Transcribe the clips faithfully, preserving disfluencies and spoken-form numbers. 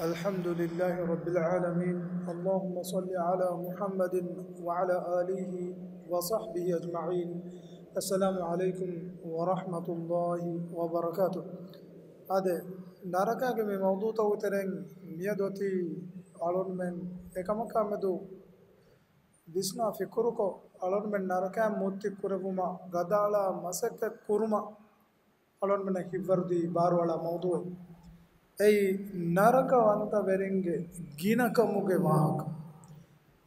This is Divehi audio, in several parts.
الحمد لله رب العالمين. اللهم صل على محمد وعلى آله وصحبه أجمعين. السلام عليكم ورحمة الله وبركاته. އާދެ، ނަރަކާގެ މި މައުޟޫޢުތަކުގެ ތެރެއިން މިއަދު އޮތީ އަޅުންމެން އެކަމަކާމެދު ވިސްނާ ފިކުރުކޮށް، އަޅުންމެން ނަރަކައިން މުއްތި ކުރެވުމަށް ގަދައަޅާ މަސައްކަތް ކުރުމަށް އަޅުންމެންނަށް ހިތްވަރުދީ ބާރުއަޅާ މައުޟޫޢެއް. އެއީ، ނަރަކަވަންތަވެރިންގެ ގިނަކަމުގެ ވާހަކަ.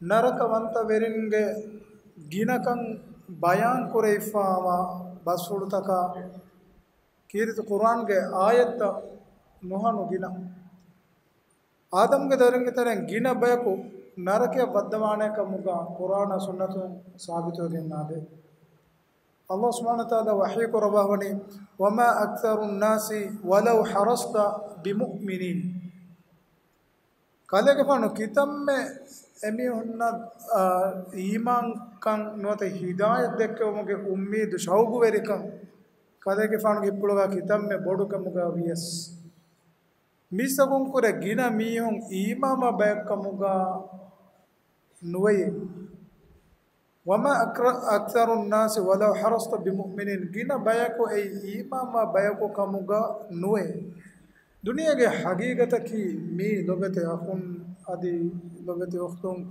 ނަރަކަވަންތަވެރިންގެ ގިނަކަން ބަޔާން ކުރެވިފާވާ ބަސްފުޅުތަކާ ކީރިތި ޤުރްއާންގެ އާޔަތްތައް ނުހަނު ގިނަ. އާދަމްގެ ދަރިންގެ ތެރެއިން ގިނަ ބަޔަކު ނަރަކަޔަށް ވައްދަވާނޭ ކަމުގަ ޤުރްއާނާ ސުންނަތުން ސާބިތުވެގެންނާދޭ. ﷲ ސުބްޙާނަހޫ ވަތަޢާލާ ވަޙީ ކުރައްވާފަވަނީ، وما أكثر الناس ولو حرصت بمؤمنين. ކަލޭގެފާނު ކިތަންމެ އެމީހުންނަށް، އާ، އީމާންކަން ނުވަތަ ހިދާޔަތް ދެއްކެވުމުގެ އުއްމީދު ޝައުގުވެރިކަން ކަލޭގެފާނުގެ ހިތްޕުޅުގަ ކިތަންމެ ބޮޑު ކަމުގަ ވިޔަސް، މީސްތަކުންކުރެ ގިނަ މީހުން އީމާންވާ ބަޔަކު ކަމުގަ ނުވެޔޭ. وما أكر-، أكثر الناس ولو حرصت بمؤمنين. ގިނަ ބަޔަކު އެއީ އީމާންވާ ބަޔަކު ކަމުގަ ނުވޭ. ދުނިޔޭގެ ހަގީގަތަކީ މީ ލޮބެތި އަޚުން އަދި ލޮބެތި އުޚްތުން،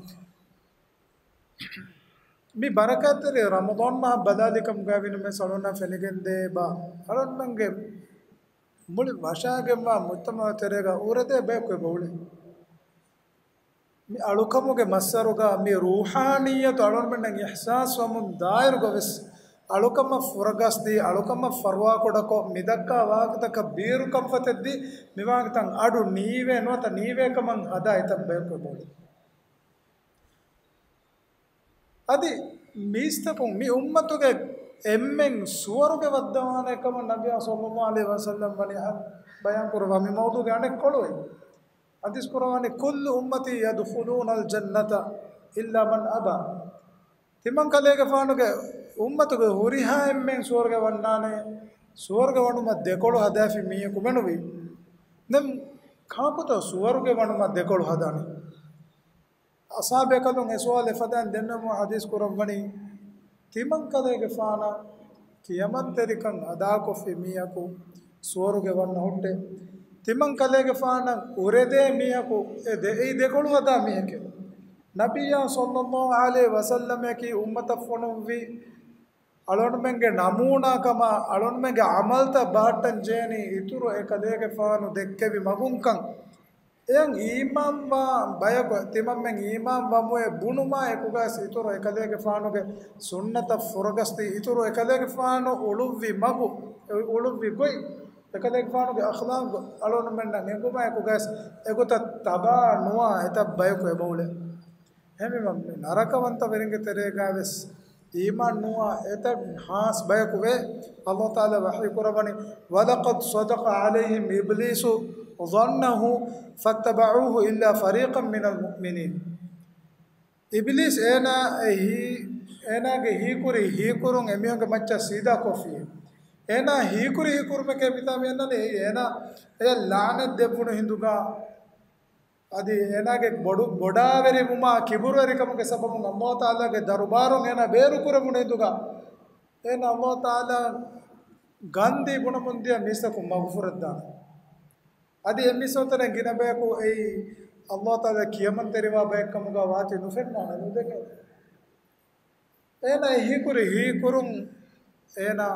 މި ބަރަކާތްތެރި ރަމަޟާން މަހަށް ބަލާލި ކަމުގައި ވީނަމަވެސް އަޅުންނަށް ފެނިގެންދޭ ބާ، އަޅުންމެންގެ މުޅި ވަށާގެންވާ މުޖްތަމަޢު ތެރޭގަ އުރެދޭ ބަޔަކު އެބައުޅޭ. މި އަޅުކަމުގެ މައްސަރުގަ މި ރޫޙާނިއްޔަތު އަޅުންމެންނަށް އިޙްސާސްވަމުން ދާއިރުގަވެސް އަޅުކަމަށް ފުރަގަސްދީ، އަޅުކަމަށް ފަރުވާކުޑަކޮށް، މިދައްކާ ވާހަކަތަކަށް ބީރު ކަންފަތެއްދީ، މިވާހަކަތައް އަޑު ނީވޭ ނުވަތަ ނީވޭކަމަށް ހަދާ އެތައް ބަޔަކު އެބައުޅޭ. އަދި މީސްތަކުން މި އުއްމަތުގެ އެންމެން ސުވަރުގެ ވައްދަވާނެ ކަމަށް ނަބިއްޔާ ޞައްލައްލާހު ޢަލައިހި ވަސައްލަމް ވަނީ އަ-، ބަޔާން ކުރައްވާ މި މައުޟޫޢުގެ އަނެއްކޮޅު. ޙަދީޘް ކުރައްވަނީ، كل أمتي يدخلون الجنة إلا من أبى. ތިމަން ކަލޭގެފާނުގެ އުއްމަތުގެ ހުރިހާ އެންމެން ސުވަރުގެ ވަންނާނެ، ސުވަރުގެ ވަނުމަށް ދެކޮޅު ހަދާފި މީހަކު މެނުވީ. ދެން ކާކުތޯ ސުވަރުގެ ވަނުމަށް ދެކޮޅު ހަދާނީ؟ އަޞްޙާބު ބޭކަލުން އެ ސުވާލު އެފަދައިން ދެންނެވުމުން ޙަދީޘް ކުރައްވަނީ، ތިމަން ކަލޭގެފާނަށް ކިޔަމަންތެރިކަން އަދާކޮށްފި މީހަކު ސުވަރުގެ ވަންނަ ހުއްޓޭ. ތިމަން ކަލޭގެފާނަށް އުރެދޭ މީހަކު އެ ދެ-، އެއީ ދެކޮޅު ހަދާ މީހެކޭ. ނަބިއްޔާ ޞައްލައްލާހު ޢަލައިހި ވަސައްލަމަކީ އުއްމަތަށް ފޮނުއްވި އަޅުންމެންގެ ނަމޫނާކަމާ، އަޅުންމެންގެ ޢަމަލުތައް ބަހައްޓަން ޖެހެނީ އިތުރު އެކަލޭގެފާނު ދެއްކެވި މަގުންކަން. އެޔަށް އީމާންވާ ބަޔަކު ތިމަންމެން އީމާން ވަމުއޭ ބުނުމާ އެކުގައިސް އިތުރު އެކަލޭގެފާނުގެ ސުންނަތަށް ފުރަގަސްދީ، އިތުރު އެކަލޭގެފާނު އުޅުއްވި މަގު، އެ އުޅުއްވި ގޮތް، އެކަލޭގެފާނުގެ އަޚްލާޤު އަޅުންމެންނަށް އެނގުމާ އެކުގައިސް އެގޮތަށް ތަބާ ނުވާ އެތައް ބަޔަކު އެބައުޅޭ. އެހެންވީމަ، މި ނަރަކަވަންތަވެރިންގެ ތެރޭގައިވެސް އީމާން ނުވާ އެތައް ހާސް ބަޔަކު ވޭ. ﷲ ތަޢާލާ ވަޙީ ކުރައްވަނީ، ولقد صدق عليهم إبليس ظنه فاتبعوه إلا فريقا من المؤمنين. އިބިލީސް އޭނާ އެ ހީ-، އޭނާގެ ހީކުރި ހީކުރުން އެމީހުންގެ މައްޗަށް ސީދާ ކޮށްފި. އޭނާ ހީކުރި ހީކުރުމެކޭ މިތާ މި އަންނަނީ. އެއީ އޭނާ އެޔަށް ލާނެތް ދެއްވުނު ހިނދުގަ އަދި އޭނާގެ ބޮޑު، ބޮޑާވެރިވުމާ ކިބުރުވެރިކަމުގެ ސަބަބުން ﷲ ތަޢާލާގެ ދަރުބާރުން އޭނާ ބޭރުކުރެވުނު ހިނދުގަ، އޭނާ ﷲ ތަޢާލާ ގަންދީ ބުނަމުން ދިޔަ މީސްތަކުން މަގުފުރެއްދާނެ. އަދި އެ މީސްތަކުން ގިނަ ބަޔަކު އެއީ ﷲ ތަޢާލާ ކިޔަމަންތެރިވާ ބައެއްކަމުގަ ވާތީ ނުފެންނާނެ، ނުދެކެނެ. އޭނާ އެ ހީކުރި ހީކުރުން އޭނާ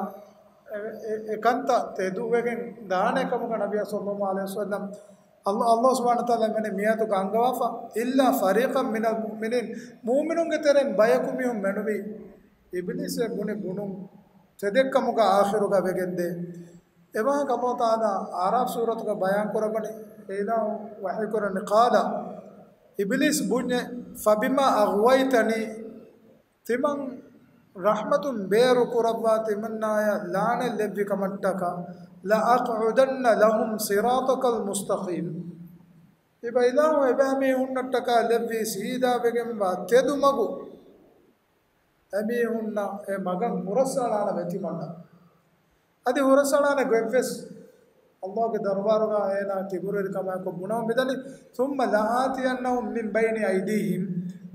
އެ، އެ، އެ ކަންތައް ތެދުވެގެން ދާނެ ކަމުގަ ނަބިއްޔާ ޞައްލައްލާހު ޢަލައިހި ވަސައްލަމް ﷲ، ﷲ ސުބްޙާނަހޫ ވަތަޢާލާ މެނި މިއާޔަތުގަ އަންގަވާފަ، إلا فريقا من المؤمنين، މުއުމިނުންގެ ތެރެއިން ބަޔަކު މީހުން މެނުވީ އިބިލީސް އެ ބުނި ބުނުން ތެދެއްކަމުގަ އާޚިރުގަ ވެގެންދޭ. އެވާހަކަ ﷲ ތަޢާލާ އަޢްރާފް ސޫރަތުގަ ބަޔާން ކުރައްވަނީ، އެ އިލާހު ވަޙީ ކުރަނީ، قال، އިބިލީސް ބުންޏެ، فبما أغويتني، ތިމަން ރަޙްމަތުން ބޭރު ކުރައްވާ ތިމަންނާޔަށް ލާނެތް ލެއްވި ކަމަށްޓަކާ، لأقعدن لهم صراطك المستقيم. އިބަ އިލާހު އެބައިމީހުންނަށްޓަކާ ލެއްވީ ސީދާވެގެންވާ ތެދު މަގު. އެމީހުންނަށް އެ މަގަށް ހުރަސްއަޅާނަމޭ ތިމަންނަ. އަދި ހުރަސްއަޅާނެ ގޮތްވެސް ﷲ ގެ ދަރުބާރުގަ އޭނާ ކިބުރުވެރިކަމާއެކު ބުނަމުން މިދަނީ. ثم لآتينهم من بين أيديهم،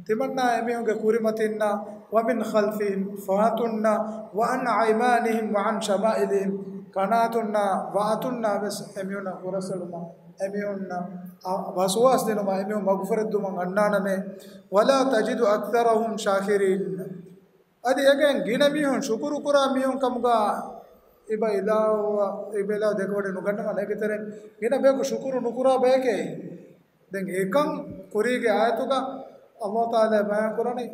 ތިމަންނާ އެމީހުންގެ ކުރިމަތިންނާ، ومن خلفهم، ފަހަތުންނާ، وعن أيمانهم وعن شمائلهم، ކަނާތުންނާ ވައަތުންނާ ވެސް އެމީހުންނަށް ހުރަސްއެޅުމަށް، އެމީހުންނަށް އަ، ވަސްވާސް ދިނުމަށް، އެމީހުން މަގުފުރެއްދުމަށް އަންނާނަމޭ. ولا تجد أكثرهم شاكرين. އަދި އެގެން ގިނަ މީހުން ޝުކުރު ކުރާ މީހުން ކަމުގަ އިބަ އިލާހު، އިބަ އިލާހު ދެކެވަޑައި ނުގަންނަވާނެ. އޭގެ ތެރެއިން ގިނަ ބަޔަކު ޝުކުރު ނުކުރާ ބަޔެކޭ. ދެން އެކަން ކުރީގެ އާޔަތުގަ ﷲ ތަޢާލާ ބަޔާން ކުރަނީ،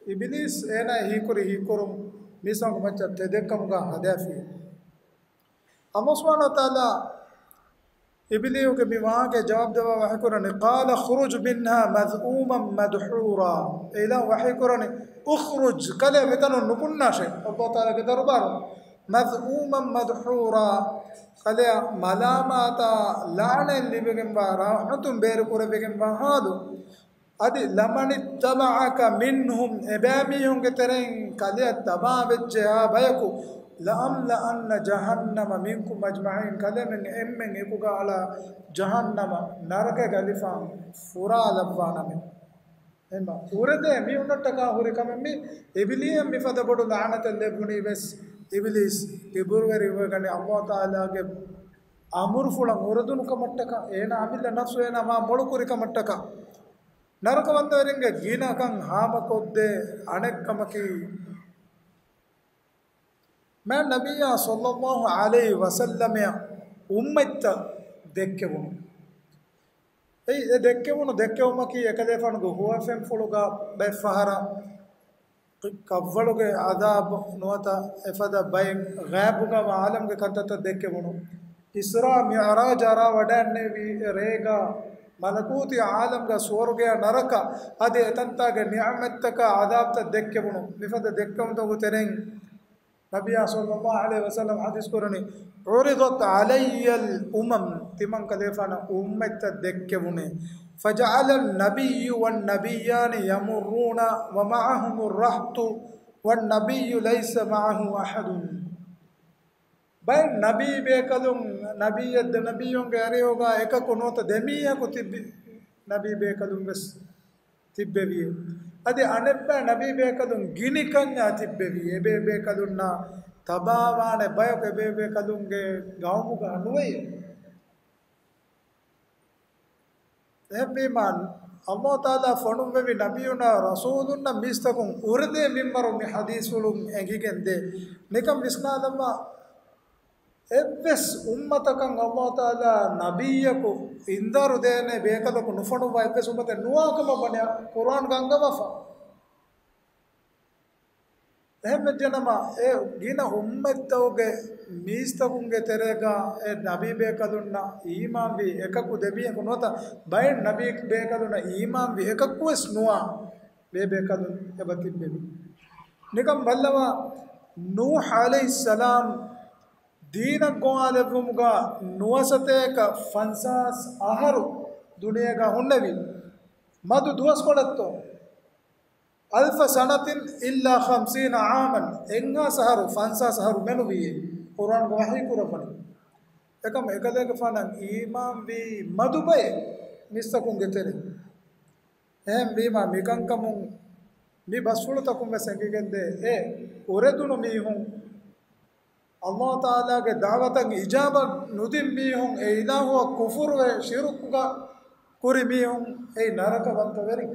އިބިލީސް އޭނާ ހީކުރި ހީކުރުން މީސްތަކުން މައްޗަށް ތެދެއްކަމުގަ ހަދާފި. ﷲ ސުބްޙާނަހޫ ވަތަޢާލާ އިބިލީހުގެ މި ވާހަކަ ޖަވާބު ދެއްވާ ވަޙީ ކުރަނީ، قال اخرج منها مذءوما مدحورا. އެ އިލާހު ވަޙީ ކުރަނީ، اخرج، ކަލޭ މިތަނުން ނުކުންނާށޭ. ﷲ ތަޢާލާގެ ދަރުބާރު، مذءوما مدحورا، ކަލެއަށް މަލާމާތާ ލަޢުނަތް ލިބިގެންވާ، ރަޙްމަތުން ބޭރު ކުރެވިގެންވާ ޙާލު. އަދި، لمن اتبعك منهم، އެބައިމީހުންގެ ތެރެއިން ކަލެއަށް ތަބާވެއްޖެއާ ބަޔަކު، لأملأن جهنم منكم أجمعين، ކަލޭމެން އެންމެން އެކުގަ އަޅާ ޖަހަންނަމަ ނަރަކަގެ އަލިފާން ފުރާލައްވާނަމޭ. އެހެންމަ އުރެދޭ މީހުންނަށްޓަކާ ހުރި ކަމެއް މީ. އިބިލީހަށް މިފަދަ ބޮޑު ލަޢުނަތެއް ލެއްވުނީ ވެސް އިބިލީސް ކިބުރުވެރިވެގަނެ ﷲ ތަޢާލާގެ އަމުރުފުޅަށް އުރެދުނު ކަމަށްޓަކާ، އޭނާ އަމިއްލަ ނަފްސު އޭނާ މާ މޮޅު ކުރި ކަމަށްޓަކާ. ނަރަކަވަންތަވެރިންގެ ގިނަކަން ހާމަކޮށްދޭ އަނެއްކަމަކީ، މާތް ނަބިއްޔާ ޞައްލައްލާހު ޢަލައިހި ވަސައްލަމައަށް އުއްމަތްތައް ދެއްކެވުނު. އެއީ، އެ ދެއްކެވުނު ދެއްކެވުމަކީ އެކަލޭފާނުގެ ހުވަފެންފުޅުގަ ބައެއްފަހަރަށް ކަށްވަޅުގެ ޢަޛާބު ނުވަތަ އެފަދަ ބައެއް ޣައިބުގަ ވާ ޢާލަމްގެ ކަންތައްތައް ދެއްކެވުނު. އިސްރާ މިޢުރާޖް އަރާ ވަޑައިގެންނެވި ރޭގަ މަލަކޫތީ ޢާލަމްގަ ސުވަރުގެއާ ނަރަކަ އަދި އެތަންތާގެ ނިޢުމަތްތަކާ ޢަޛާބްތައް ދެއްކެވުނު. މިފަދަ ދެއްކެވުންތަކުގެ ތެރެއިން ނަބިއްޔާ ޞައްލައްލާހު ޢަލައިހި ވަސައްލަމަ ޙަދީޘް ކުރަނީ، عرضت علي الأمم، ތިމަން ކަލޭފާނަށް އުއްމަތްތައް ދެއްކެވުނޭ. فجعل النبي والنبيان يمرون ومعهم الرهط والنبي ليس معه أحد. ބައެއް ނަބީ ބޭކަލުން، ނަބީއެއް ދެ ނަބީއުންގެ އަރިހުގަ އެކަކު ނުވަތަ ދެމީހަކު ތިބި ނަބީ ބޭކަލުން ވެސް ތިއްބެވިއޭ. އަދި އަނެއްބައި ނަބީ ބޭކަލުން ގިނި ކަންޏާ ތިއްބެވި. އެބޭބޭކަލުންނާ ތަބާވާނެ ބަޔަކު އެބޭބޭކަލުންގެ ގައުމުގަ ނުވެޔޭ. އެހެންވީމާ، ﷲ ތަޢާލާ ފޮނުއްވެވި ނަބިއްޔުންނާ ރަސޫލުންނަށް މީސްތަކުން އުރެދޭ މިންވަރު މި ޙަދީޘްފުޅުން އެނގިގެން ދޭ. ނިކަން ވިސްނާލައްވާ، އެއްވެސް އުއްމަތަކަށް ﷲ ތަޢާލާ ނަބިއްޔަކު އިންޒާރު ދޭނެ ބޭކަލަކު ނުފޮނުއްވާ އެއްވެސް އުއްމަތެއް ނުވާ ކަމަށް ވަންޏާ ޤުރުއާންގަ އަންގަވާފަ. އެހެންވެއްޖެނަމަ، އެ ގިނަ އުއްމަތްތަކުގެ މީސްތަކުންގެ ތެރޭގަ އެ ނަބީ ބޭކަލުންނަށް އީމާންވި އެކަކު ދެމީހަކު ނުވަތަ ބައެއް ނަބީ ބޭކަލުންނަށް އީމާންވި އެކަކުވެސް ނުވާ ބޭބޭކަލުން އެބަ ތިއްބެވި. ނިކަން ބައްލަވާ، ނޫޙް ޢަލައިހިއްސަލާމް ދީނަށް ގޮވާލެއްވުމުގަ ނުވަސަތޭކަ ފަންސާސް އަހަރު ދުނިޔޭގަ ހުންނެވި. މަދު ދުވަސްކޮޅެއްތޯ؟ ألف سنة إلا خمسين عاما، އެއްހާސް އަހަރު، ފަންސާސް އަހަރު މެނުވީ ޤުރުއާންގަ ވަޙީ ކުރައްވަނީ. އެކަމަ އެކަލޭގެފާނަށް އީމާންވީ މަދު ބައެއް މީސްތަކުންގެ ތެރެއިން. އެހެންވީމާ، މިކަންކަމުން މި ބަސްފުޅުތަކުން ވެސް އެނގިގެންދޭ، އެ އުރެދުނު މީހުން، ﷲ ތަޢާލާގެ ދަޢުވަތަށް އިޖާބަ ނުދިން މީހުން، އެ އިލާހުއަށް ކުފުރުވެ ޝިރުކުގަ ކުރި މީހުން، އެއީ ނަރަކަވަންތަވެރިން.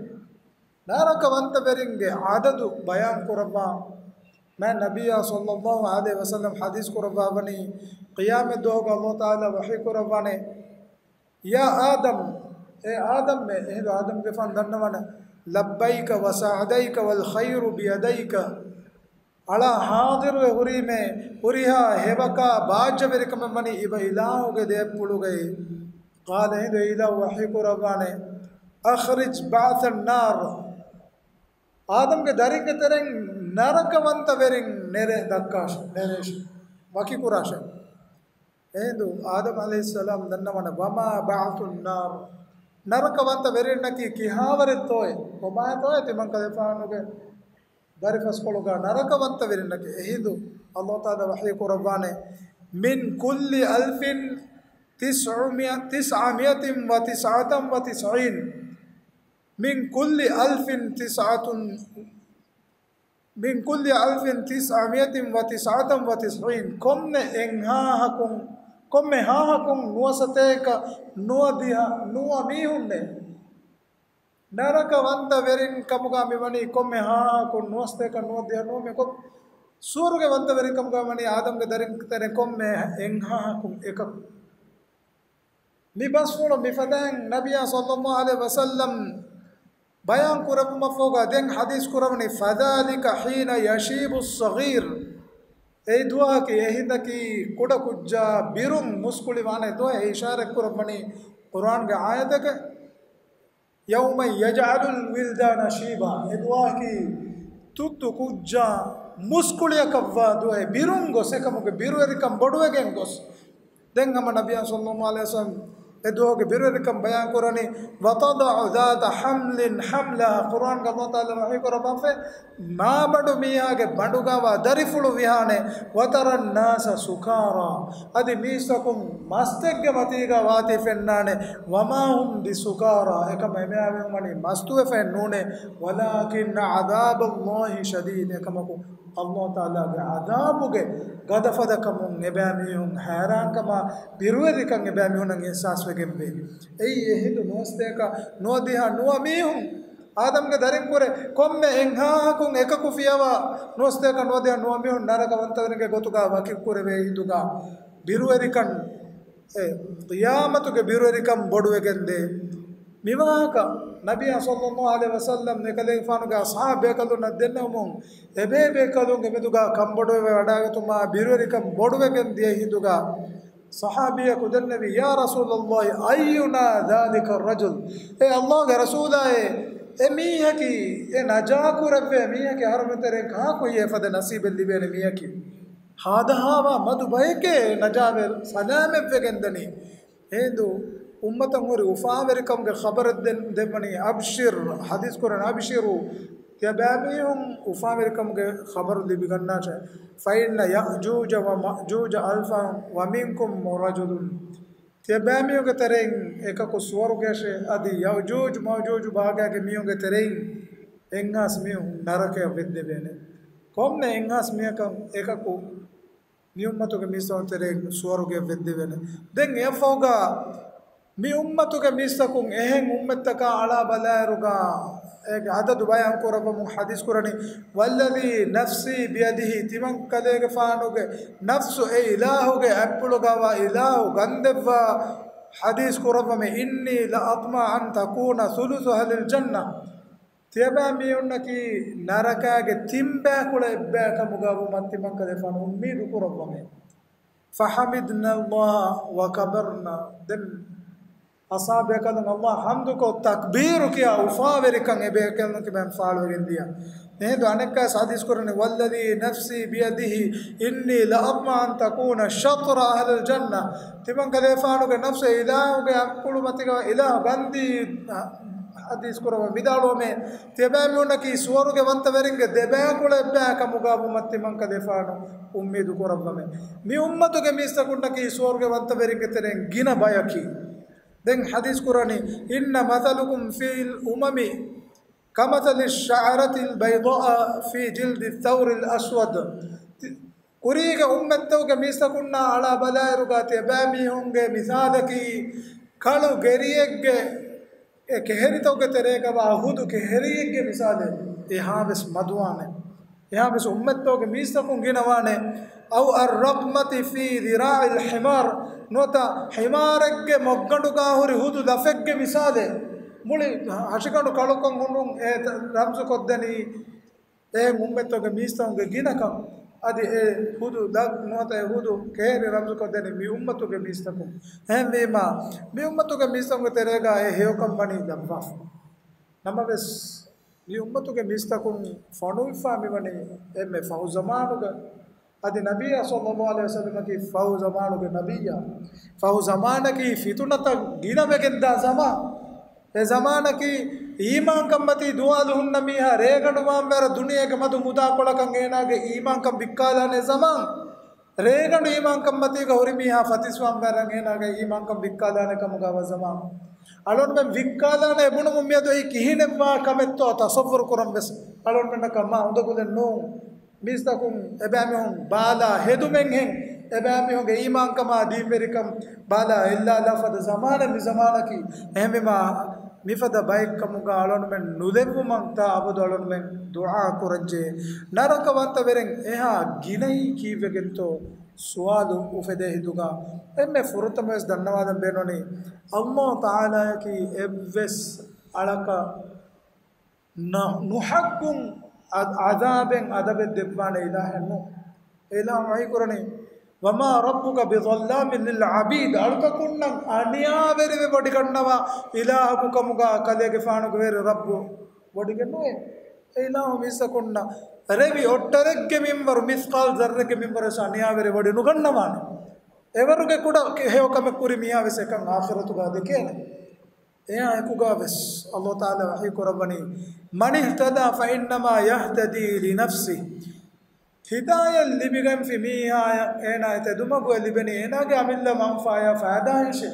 ނަރަކަވަންތަވެރިންގެ ޢަދަދު ބަޔާން ކުރައްވާ، މާތް ނަބިއްޔާ ޞައްލައްލާހު ޢަލައިހި ވަސައްލަމަ ޙަދީޘް ކުރައްވާވަނީ، ޤިޔާމަތް ދުވަހުގަ ﷲ ތަޢާލާ ވަޙީ ކުރައްވާނެ، يا آدم، އޭ އާދަމްބެ، އެހިނދު އާދަމްގެފާނު ދަންނަވަން، لبيك وسعديك والخير بيديك. އަޅާ ޙާޟިރުވެ ހުރީމޭ، ހުރިހާ ހެޔޮކާ ބާއްޖަވެރިކަމެއް ވަނީ އިބަ އިލާހުގެ ދޭއްޕުޅުގައި. قال، އެހިނދު އެ އިލާހު ވަޙީ ކުރައްވާނެ، أخرج بعث النار. އާދަމްގެ ދަރިންގެ ތެރެއިން ނަރަކަވަންތަވެރިން ނެރެ ދައްކާށެ، ނެރޭށެ، ވަކިކުރާށެ. އެހިނދު އާދަމް ޢަލައިހިއްސަލާމް ދަންނަވަން، وما بعث النار، ނަރަކަވަންތަ ވެރިންނަކީ ކިހާވަރެއްތޯއޭ؟ ކޮބާތޯއޭ ތިމަންކަލޭފާނުގެ ދަރިފަސްކޮޅުގަ ނަރަކަވަންތަ ވެރިންނަކީ؟ އެހިނދު ﷲ ތަޢާލާ ވަޙީ ކުރައްވާނެ، من كل ألف تسعمائة، تسعمائة وتسعة وتسعين، من كل ألف تسعة، من كل ألف تسعمائة وتسعة وتسعين، ކޮންމެ އެއްހާހަކުން، ކޮންމެ ހާހަކުން ނުވަސަތޭކަ ނުވަދިހަ ނުވަ މީހުންނޭ. ނަރަކަ ވަންތަވެރިން ކަމުގަ މިވަނީ ކޮންމެ ހާހަކުން ނުވަސަތޭކަ ނުވަދިހަ ނުވަ މީހުން. ސުވަރުގެ ވަންތަވެރިން ކަމުގަ ވަނީ އާދަމްގެ ދަރިން ތެރެ ކޮންމެ އެއްހާހަކުން އެކަކު. މި ބަސްފުޅު މިފަދައިން ނަބިއްޔާ ޞައްލައްލާހު ޢަލައިހި ވަސައްލަމް ބަޔާން ކުރެއްވުމަށްފަހުގަ ދެން ޙަދީޘް ކުރަވަނީ، فذلك حين يشيب الصغير. އެ ދުވަހަކީ އެހިނދަކީ ކުޑަ ކުއްޖާ ބިރުން މުސްކުޅިވާނެ ދުވަހެއް. އެ އިޝާރަތް ކުރައްވަނީ ޤުރްއާންގެ އާޔަތަކަށް، يوم يجعل الولدان شيبا. އެ ދުވަހަކީ ތުއްތު ކުއްޖާ މުސްކުޅިއަކަށްވާ ދުވަހެއް، ބިރުން ގޮސް، އެކަމުގެ ބިރުވެރިކަން ބޮޑުވެގެން ގޮސް. ދެން ހަމަ ނަބިއްޔާ ޞައްލައްލާހު ޢަލައިހި ވަސައްލަމް އެ ދުވަހުގެ ބިރުވެރިކަން ބަޔާން ކުރަނީ، وتضع ذات حمل حملها. ޤުރްއާންގަ ﷲ ތަޢާލާ ވަޙީ ކުރައްވާފައި، މާބަނޑު މީހާގެ ބަނޑުގަވާ ދަރިފުޅު ވިހާނެ، وترى الناس سكارى. އަދި މީސްތަކުން މަސްތެއްގެ މަތީގަ ވާތީ ފެންނާނެ، وما هم بسكارى. އެކަމަ އެމެޔާ މީހުން ވަނީ މަސްތުވެފައެއް ނޫނޭ، ولكن عذاب الله شديد. އެކަމަކު ﷲ ތަޢާލާގެ ޢަޛާބުގެ ގަދަފަދަކަމުން އެބައިމީހުން ހައިރާންކަމާ ބިރުވެރިކަން އެބައިމީހުންނަށް އިޙްސާސްވެގެންވޭ. އެއީ އެހިނދު ނުވަސަތޭކަ ނުވަދިހަ ނުވަ މީހުން އާދަމްގެ ދަރިން ކުރެ ކޮންމެ އެއްހާހަކުން އެކަކު ފިޔަވާ ނުވަސަތޭކަ ނުވަދިހަ ނުވަ މީހުން ނަރަކަ ވަންތަވެރިންގެ ގޮތުގަ ވަކި ކުރެވޭ އެހިނދުގަ ބިރުވެރިކަން، އެ، ޤިޔާމަތުގެ ބިރުވެރިކަން ބޮޑުވެގެންދޭ. މިވާހަކަ ނަބިއްޔާ ޞައްލައްލާހު ޢަލައިހި ވަސައްލަމް އެކަލޭގެފާނުގެ އަޞްޙާބު ބޭކަލުންނަށް ދެންނެވުމުން، އެބޭބޭކަލުންގެ މެދުގަ ކަންބޮޑުވެވަޑައިގަތުމާ ބިރުވެރިކަން ބޮޑުވެގެން ދިޔަ ހިނދުގަ، ޞަޙާބީއަކު ދެންނެވި، يا رسول الله، أينا ذلك الرجل؟ އޭ ﷲގެ ރަސޫލާއޭ، އެ މީހަކީ، އެ ނަޖާކުރެއްވޭ މީހަކީ އަހަރުމެން ތެރެއިން ކާކު އެފަދަ ނަސީބެއް ލިބޭނެ މީހަކީ؟ ހާދަހާވާ މަދު ބަޔެކޭ ނަޖާވެ ސަލާމަތްވެގެންދަނީ. އެހިނދު އުއްމަތަށް ހުރި އުފާވެރިކަމުގެ ޚަބަރެއް ދެން، ދެއްވަނީ، أبشر، ޙަދީޘް ކުރަން، أبشروا، ތިޔަބައިމީހުން އުފާވެރިކަމުގެ ޚަބަރު ލިބިގަންނާށޭ. فإن يأجوج ومأجوج ألفا ومنكم رجل. ތިޔަބައިމީހުންގެ ތެރެއިން އެކަކު ސުވަރުގެއަށޭ، އަދި ޔައުޖޫޖު މައުޖޫޖު ބާގާގެ މީހުންގެ ތެރެއިން އެއްހާސް މީހުން ނަރަކަޔަށް ވެއްދެވޭނެ. ކޮންމެ އެއްހާސް މީހަކަށް އެކަކު މި އުއްމަތުގެ މީސްތަކުން ތެރެއިން ސުވަރުގެ ވެއްދެވޭނެ. ދެން އެއަށްފަހުގަ މި އުއްމަތުގެ މީސްތަކުން އެހެން އުއްމަތްތަކާ އަޅާ ބަލާއިރުގަ އޭގެ އަދަދު ބަޔާން ކުރައްވަމުން ޙަދީޘް ކުރަނީ، والذي نفسي بيده، ތިމަންކަލޭގެފާނުގެ ނަފްސު އެ އިލާހުގެ އަތްޕުޅުގަވާ އިލާހު ގަންދެއްވާ ޙަދީޘް ކުރައްވަމެ، إني لأطمع أن تكون ثلث أهل الجنة. ތިޔަބައިމީހުންނަކީ ނަރަކާގެ ތިންބައިކުޅަ އެއްބަޔަކަމުގަ ވުމަށް ތިމަންކަލޭފާނު އުއްމީދު ކުރައްވަމޭ. فحمدنا الله وكبرنا. ދެން އަޞްޙާބު ބޭކަލުން ﷲ ޙަމްދުކޮށް، ތަކްބީރު ކިޔާ އުފާވެރިކަން އެބޭކަލުން ތިބެން ފާޅުވެގެން ދިޔަ. އެހިނދު އަނެއްކާވެސް ޙަދީޘް ކުރަނީ، والذي نفسي بيده إني لأطمع أن تكون شطر أهل الجنة. ތިމަންކަލޭފާނުގެ ނަފްސު އެ އިލާހުގެ އަތްޕުޅު މަތިގަ އިލާހު ގަންދީ، ޙަދީޘް ކުރައްވަ ވިދާޅުވަމޭ، ތިޔަބައިމީހުންނަކީ ސުވަރުގެ ވަންތަވެރިންގެ ދެބައިކުޅަ އެއްބަޔަކަމުގަ ވުމަށް ތިމަންކަލޭފާނު އުއްމީދު ކުރައްވަމޭ. މި އުއްމަތުގެ މީސްތަކުންނަކީ ސުވަރުގެ ވަންތަވެރިންގެ ތެރެއިން ގިނަ ބަޔަކީ. ދެން ޙަދީޘް ކުރަނީ، إن مثلكم في الأمم كمثل الشعرة البيضاء في جلد الثور الأسود. ތި-، ކުރީގެ އުއްމަތްތަކުގެ މީސްތަކުންނާ އަޅާ ބަލާއިރުގަ ތިޔަބައިމީހުންގެ މިސާލަކީ ކަޅު ގެރިއެއްގެ އެ ކެހެރިތަކުގެ ތެރޭގަވާ ހުދު ކެހެރިއެއްގެ މިސާލެއް. އެހާވެސް މަދުވާނެ. އެހާވެސް އުއްމަތްތަކުގެ މީސްތަކުން ގިނަވާނެ. أو الرقمة في ذراع الحمار. ނުވަތަ ޙިމާރެއްގެ މޮށްގަނޑުގަ ހުރި ހުދު ލަފެއްގެ މިސާލެއް. މުޅި ހަށިގަނޑު ކަޅުކޮށް ހުންނުން އެ ރަމްޒު ކޮށްދެނީ އެހެން އުއްމަތްތަކުގެ މީސްތަކުންގެ ގިނަކަން. އަދި އެ ހުދު ލަ-، ނުވަތަ އެ ހުދު ކެހެރި ރަމްޒު ކޮށްދެނީ މި އުއްމަތުގެ މީސްތަކުން. އެހެންވީމާ، މި އުއްމަތުގެ މީސްތަކުންގެ ތެރޭގަ އެ ހެޔޮކަން ވަނީ ލައްވާފަ. ނަމަވެސް، މި އުއްމަތުގެ މީސްތަކުން ފޮނުވިފާ މިވަނީ އެންމެ ފަހު ޒަމާނުގަ. އަދި ނަބިއްޔާ ޞައްލައްލާހު ޢަލައިހި ވަސައްލަމަކީ ފަހު ޒަމާނުގެ ނަބިއްޔާ. ފަހު ޒަމާނަކީ ފިތުނަތައް ގިނަވެގެންދާ ޒަމާން. އެ ޒަމާނަކީ އީމާންކަންމަތީ ދުވާލު ހުންނަ މީހާ ރޭގަނޑު ވާންވެރަށް ދުނިޔޭގެ މަދު މުދާކޮޅަކަށް އޭނާގެ އީމާންކަން ވިއްކާލާނެ ޒަމާން. ރޭގަނޑު އީމާންކަން މަތީގަ ހުރި މީހާ ފަތިސްވާން ވަރަށް އޭނާގެ އީމާންކަން ވިއްކާލާނެ ކަމުގަ ވަޒަމާ. އަޅުންމެން ވިއްކާލާނެ ބުނުމުން މިއަދު އެއީ ކިހިނެއްވާ ކަމެއްތޯ ތަސައްވުރު ކުރަން ވެސް އަޅުންމެންނަކަށް މާ އުނދަގުލެއް ނޫން. މީސްތަކުން އެބައިމީހުން ބާލާ ހެދުމެއްހެން، އެބައިމީހުންގެ އީމާންކަމާ ދީންވެރިކަން ބާލާ އެއްލާލާ ފަދަ ޒަމާނެއް މި ޒަމާނަކީ. އެހެންވީމާ، މިފަދަ ބައެއްކަމުގަ އަޅުންމެން ނުލެއްވުމަށް ތާ އަބަދު އަޅުންމެން ދުޢާ ކުރަންޖެހޭ. ނަރަކަވަންތަވެރިން އެހާ ގިނައީ ކީއްވެގެންތޯ؟ ސުވާލު އުފެދޭ ހިނދުގަ އެންމެ ފުރަތަމަވެސް ދަންނަވާލަން ބޭނުނީ، ﷲ ތަޢާލާއަކީ އެއްވެސް އަޅަކަށް ނަ-، ނުޙައްޤުން އަ-، ޢަޛާބެއް އަދަބެއް ދެއްވާނެ އިލާހެއް ނޫން. އެ އިލާހު ވަޙީ ކުރަނީ، "وما ربك بظلام للعبيد." އަޅުތަކުންނަށް އަނިޔާވެރިވެ ވޮޑިގަންނަވާ އިލާހަކު ކަމުގަ ކަލޭގެފާނުގެ ވެރި ރައްބު ވޮޑިގެންނެވޭ. އެ އިލާހު މީސްތަކުންނަށް ރެވި އޮއްޓަރެއްގެ މިންވަރު، މިސްޤާލް ޒައްރެއްގެ މިންވަރު ވެސް އަނިޔާވެރި ވޮޑި ނުގަންނަވާނެ. އެވަރުގެ ކުޑަ ހެޔޮކަމެއް ކުރި މީހާ ވެސް އެކަން އާޚިރަތުގަ ދެކޭނެ. އެއާ އެކުގަ ވެސް ﷲ ތަޢާލާ ވަޙީ ކުރައްވަނީ، "من اهتدى فإنما يهتدي لنفسه." ހިދާޔަތް ލިބިގެންފި މީހާޔަށް އޭނާ ތެދުމަގު އެ ލިބެނީ އޭނާގެ އަމިއްލަ މަންފާޔާ ފައިދާއަށޭ.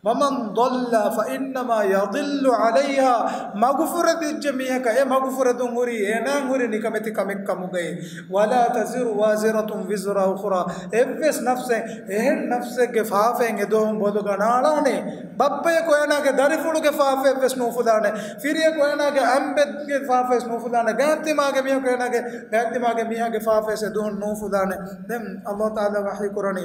"ومن ضل فإنما يضل عليها." މަގުފުރެދިއްޖެ މީހަކަށް އެ މަގުފުރެދުން ހުރީ އޭނާ ހުރި ނިކަމެތި ކަމެއް ކަމުގައި. "ولا تزر وازرة وزر أخرى." އެއްވެސް ނަފްސެއް އެހެން ނަފްސެއްގެ ފާފައިން އެދުވަހުން ބޮލުގަ ނާޅާނެ. ބައްޕަޔަކު އޭނާގެ ދަރިފުޅުގެ ފާފައެއްވެސް ނޫފުލާނެ. ފިރިޔަކު އޭނާގެ އަނބެއްގެ ފާފައެއް ނޫފުލާނެ. ގާތްތިމާގެ މީހަކު އޭނާގެ ގާތްތިމާގެ މީހާގެ ފާފައެއް އެދުވަހުން ނޫފުލާނެ. ދެން ﷲ ތަޢާލާ ވަޙީ ކުރަނީ،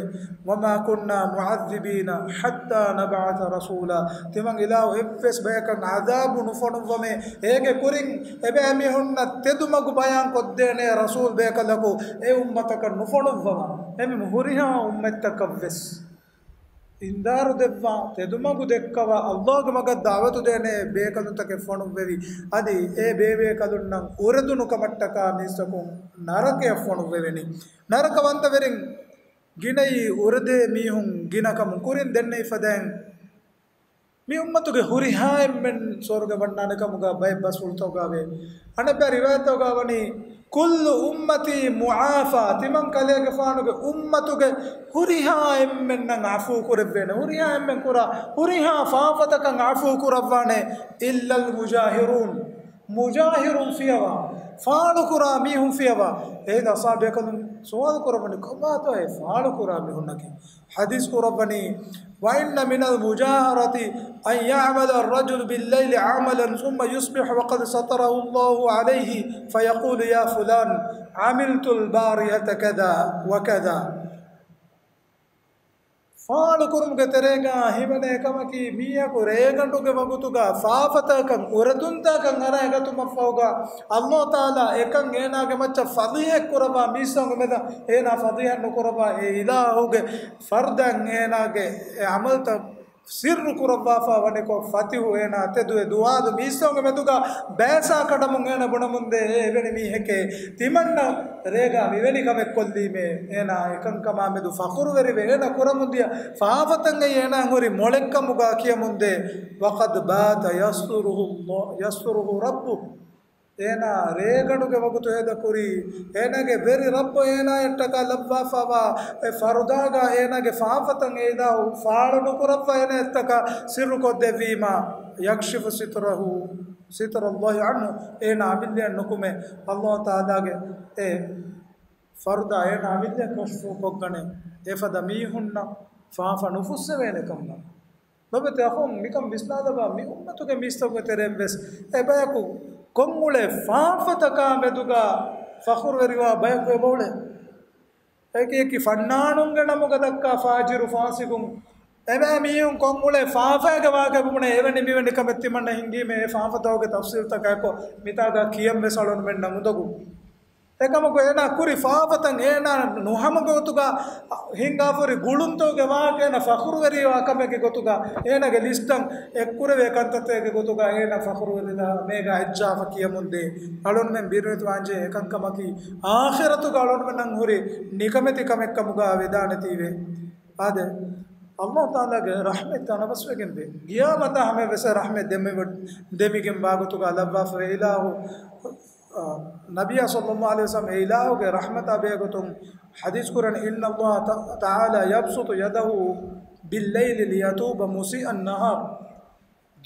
"وما كنا معذبين حتى نبعث رسولا." ތިމަން އިލާހު އެއްވެސް ބަޔަކަށް ޢަޛާބު ނުފޮނުއްވަމޭ. އޭގެ ކުރިން އެބައިމީހުންނަށް ތެދުމަގު ބަޔާން ކޮށްދޭނޭ ރަސޫލް ބޭކަލަކު އެ އުއްމަތަކަށް ނުފޮނުއްވަމާ. އެމެ ހުރިހާ އުއްމަތްތަކަށްވެސް އިންޒާރު ދެއްވާ، ތެދުމަގު ދެއްކަވާ، ﷲގެ މަގަށް ދަޢުވަތު ދޭނޭ ބޭކަލުންތަކެއް ފޮނުއްވެވި. އަދި އެ ބޭބޭކަލުންނަށް އުރެދުނު ކަމަށްޓަކާ މީސްތަކުން ނަރަކަޔަށް ފޮނުއްވެވެނީ. ނަރަކަވަންތަވެރިން ގިނައީ އުރެދޭ މީހުން ގިނަކަމުން. ކުރިން ދެންނެވި ފަދައިން މި އުއްމަތުގެ ހުރިހާ އެންމެން ސުވަރުގެ ވަންނާނެ ކަމުގަ ބައެއް ބަސްފުޅުތަކުގަ ވޭ. އަނެއްބައި ރިވާޔަތްތަކުގަ ވަނީ، "كل أمتي معافى." ތިމަން ކަލޭގެފާނުގެ އުއްމަތުގެ ހުރިހާ އެންމެންނަށް ޢަފޫ ކުރެއްވޭނެ. ހުރިހާ އެންމެން ކުރާ ހުރިހާ ފާފަތަކަށް ޢަފޫ ކުރައްވާނެ. "إلا المجاهرون." މުޖާހިރުން ފިޔަވާ، ފާޅުކުރާ މީހުން ފިޔަވާ. އޭދަ އަޞްޙާބު ބޭކަލުން ސުވާލު ކުރައްވަނީ، ކޮބާތޯ އެ ފާޅުކުރާ މީހުންނަކީ؟ ޙަދީޘް ކުރައްވަނީ، "وإن من المجاهرة أن يعمل الرجل بالليل عملا ثم يصبح وقد ستره الله عليه فيقول: يا فلان، عملت البارحة كذا وكذا." ފާޅުކުރުމުގެ ތެރޭގަ ހިމެނޭ ކަމަކީ، މީހަކު ރޭގަނޑުގެ ވަގުތުގަ ފާފަތަކަށް އުރެދުންތަކަށް އަރައިގަތުމަށްފަހުގަ، ﷲ ތަޢާލާ އެކަން އޭނާގެ މައްޗަށް ފަޟީޙަތް ކުރައްވާ، މީސްތަކުންގެ މެދަށް އޭނާ ފަޟީޙަތް ނުކުރައްވާ، އެ އިލާހުގެ ފަރުދައިން އޭނާގެ އެ ޢަމަލުތައް ސިއްރު ކުރައްވާފަ ވަނިކޮށް، ފަތިހު އޭނާ ތެދުވެ ދުވާލު މީސްތަކުންގެ މެދުގަ ބައިސާ ކަޑަމުން އޭނަ ބުނަމުންދޭ، އެ އެވެނި މީހެކޭ ތިމަންނަ ރޭގަ މިވެނި ކަމެއް ކޮށްލީމޭ، އޭނާ އެކަންކަމާ މެދު ފަޚުރުވެރިވެ، އޭނަ ކުރަމުންދިޔަ ފާފަތައް އެއީ އޭނާ ހުރި މޮޅެއްކަމުގަ ކިޔަމުންދޭ. وقد بات يستره الله، يستره ربه. އޭނާ ރޭގަނޑުގެ ވަގުތު ހޭދަކުރީ، އޭނާގެ ވެރި ރައްބު އޭނާއަށްޓަކާ ލައްވާފަވާ އެ ފަރުދާގަ އޭނާގެ ފާފަތައް އެ އިލާހު ފާޅު ނުކުރައްވާ އޭނާއަށްޓަކާ ސިއްރު ކޮށްދެއްވީމާ، يكشف ستره، ستر الله عنه، އޭނާ އަމިއްލައަށް ނުކުމެ، ﷲ ތަޢާލާގެ އެ ފަރުދާ އޭނާ އަމިއްލައަށް ކަޝްފު ކޮށްގަނެ، އެފަދަ މީހުންނަށް ފާފަ ނުފުއްސެވޭނެ ކަމަށް. ލޮބުވެތި އަޚުން، މިކަން ވިސްނާލަބަ، މި އުއްމަތުގެ މީސްތަކުގެ ތެރެއިން ވެސް އެބަޔަކު ކޮށްއުޅޭ ފާފަތަކާ މެދުގަ ފަޚުރުވެރިވާ ބަޔަކު އެބައުޅޭ. އެކި އެކި ފަންނާނުންގެ ނަމުގަ ދައްކާ ފާޖިރު ފާސިގުން، އެބައިމީހުން ކޮށްއުޅޭ ފާފައިގެ ވާހަކަ ބުނެ އެވެނި މިވެނި ކަމެއް ތިމަންނަ ހިނގީމޭ އެ ފާފަތަކުގެ ތަފްސީލްތަކާއެކު މިތާގަ ކިޔަން ވެސް އަޅުންމެންނަށް އުނދަގޫ. އެކަމަކު އޭނާ ކުރި ފާފަތައް އޭނާ ނުހަމަ ގޮތުގަ ހިނގާފަހުރި ގުޅުންތަކުގެ ވާހަކަ އޭނާ ފަޚުރުވެރިވާ ކަމެއްގެ ގޮތުގަ އޭނާގެ ލިސްޓަށް އެއްކުރެވޭ ކަންތައްތަކެއްގެ ގޮތުގަ އޭނާ ފަޚުރުވެރިލާ މޭގަ އައްޖާފަ ކިޔަމުންދޭ. އަޅުންމެން ބިރުވެތި ވާންޖެހޭ އެކަންކަމަކީ އާޚިރަތުގަ އަޅުންމެންނަށް ހުރި ނިކަމެތި ކަމެއްކަމުގަ ވެދާނެތީވެ. އާދެ، ﷲ ތަޢާލާގެ ރަޙްމަތް ތަނަވަސްވެގެންވޭ. ގިޔާމަތާ ހަމަވެސް ރަޙްމަތް ދެމި-، ދެމިގެން ވާގޮތުގަ ލައްވާފަވޭ. އިލާހު ނަބިއްޔާ ޞައްލައްލާހު ޢަލައިހި ވަސައްލަމަ އިލާހުގެ ރަޙްމަތާ ބެހޭގޮތުން ޙަދީޘް ކުރަނީ، إن الله تعالى يبسط يده بالليل ليتوب مسيء النهار.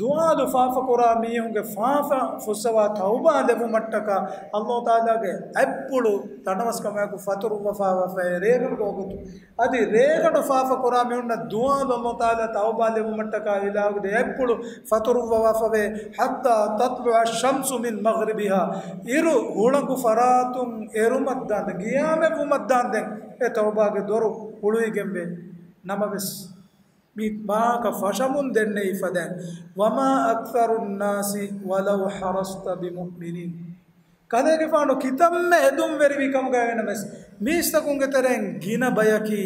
ދުވާލު ފާފަކުރާ މީހުންގެ ފާފަ ފުއްސަވާ ތައުބާ ލެއްވުމަށްޓަކާ ﷲ ތަޢާލާގެ އަތްޕުޅު ތަނަވަސްކަމާއެކު ފަތުރުއްވަފާވެފައި ރޭގަނޑު ވަގުތު. އަދި ރޭގަނޑު ފާފަކުރާ މީހުންނަށް ދުވާލު ﷲ ތަޢާލާ ތައުބާ ލެއްވުމަށްޓަކާ އިލާހުގެ އަތްޕުޅު ފަތުރުއްވަވާފަވޭ، حتى تطلع الشمس من مغربها. އިރު ހުޅަނގު ފަރާތުން އެރުމަށްދާންދެން، ގިޔާމެއްވުމަށްދާންދެން އެ ތައުބާގެ ދޮރު ހުޅުވިގެންވޭ. ނަމަވެސް، މި ވާހަކަ ފަށަމުން ދެންނެވި ފަދައިން، وما أكثر الناس ولو حرصت بمؤمنين. ކަލޭގެފާނު ކިތަންމެ އެދުންވެރިވި ކަމުގައި ވެނަމަވެސް، މީސްތަކުންގެ ތެރެއިން ގިނަ ބަޔަކީ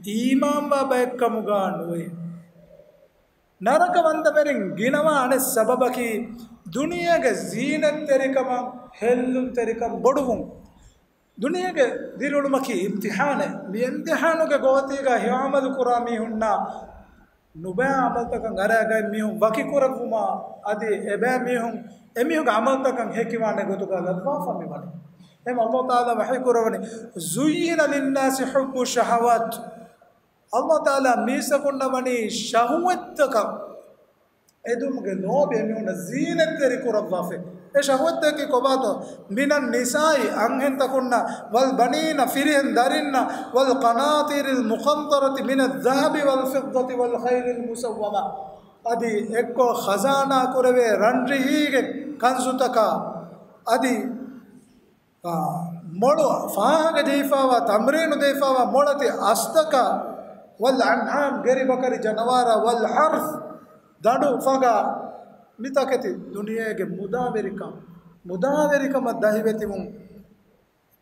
އީމާންވާ ބައެއްކަމުގަ ނުވޭ. ނަރަކަވަންތަވެރިން ގިނަވާ އަނެއް ސަބަބަކީ، ދުނިޔޭގެ ޒީނަތްތެރިކަމަށް ހެއްލުންތެރިކަން ބޮޑުވުން. ދުނިޔޭގެ ދިރިއުޅުމަކީ އިމްތިޙާނެއް. މި އިމްތިޙާނުގެ ގޯތީގަ ހެޔޮ ޢަމަލު ކުރާ މީހުންނާ ނުބައި ޢަމަލުތަކަށް އަރައިގަތް މީހުން ވަކިކުރެއްވުމާ އަދި އެބައިމީހުން އެމީހުންގެ ޢަމަލުތަކަށް ހެކިވާނެ ގޮތުގަ ލައްވާފަ މިވަނީ. އެހެން ﷲ ތަޢާލާ ވަޙީ ކުރައްވަނީ، زين للناس حب الشهوات. ﷲ ތަޢާލާ މީސްތަކުންނަށް ވަނީ ޝަހުވަތްތަކަށް އެދުމުގެ ލޯބި އެމީހުންނަށް ޒީނަތްތެރި ކުރައްވާފަ. އެ ޝަހުވަތްތަކަކީ ކޮބާތޯ؟ من النساء، އަންހެންތަކުންނަށް، والبنين، ފިރިހެން ދަރިންނަށް، والقناطير المقنطرة من الذهب والفضة والخيل المسومة. އަދި އެއްކޮށް ޚަޒާނާ ކުރެވޭ ރަންރިހީގެ ކަންޒުތަކާ، އަދި އާ، މޮޅު ފާހަގަ ދީފާވާ، ތަމްރީނު ދީފާވާ މޮޅަތި އަސްތަކާ، والأنعام، ގެރި ބަކަރި ޖަނަވާރާ، والحرث، ދަނޑު ފަނގާ، މިތަކެތި ދުނިޔޭގެ މުދާވެރިކަން، މުދާވެރިކަމަށް ދަހިވެތިވުން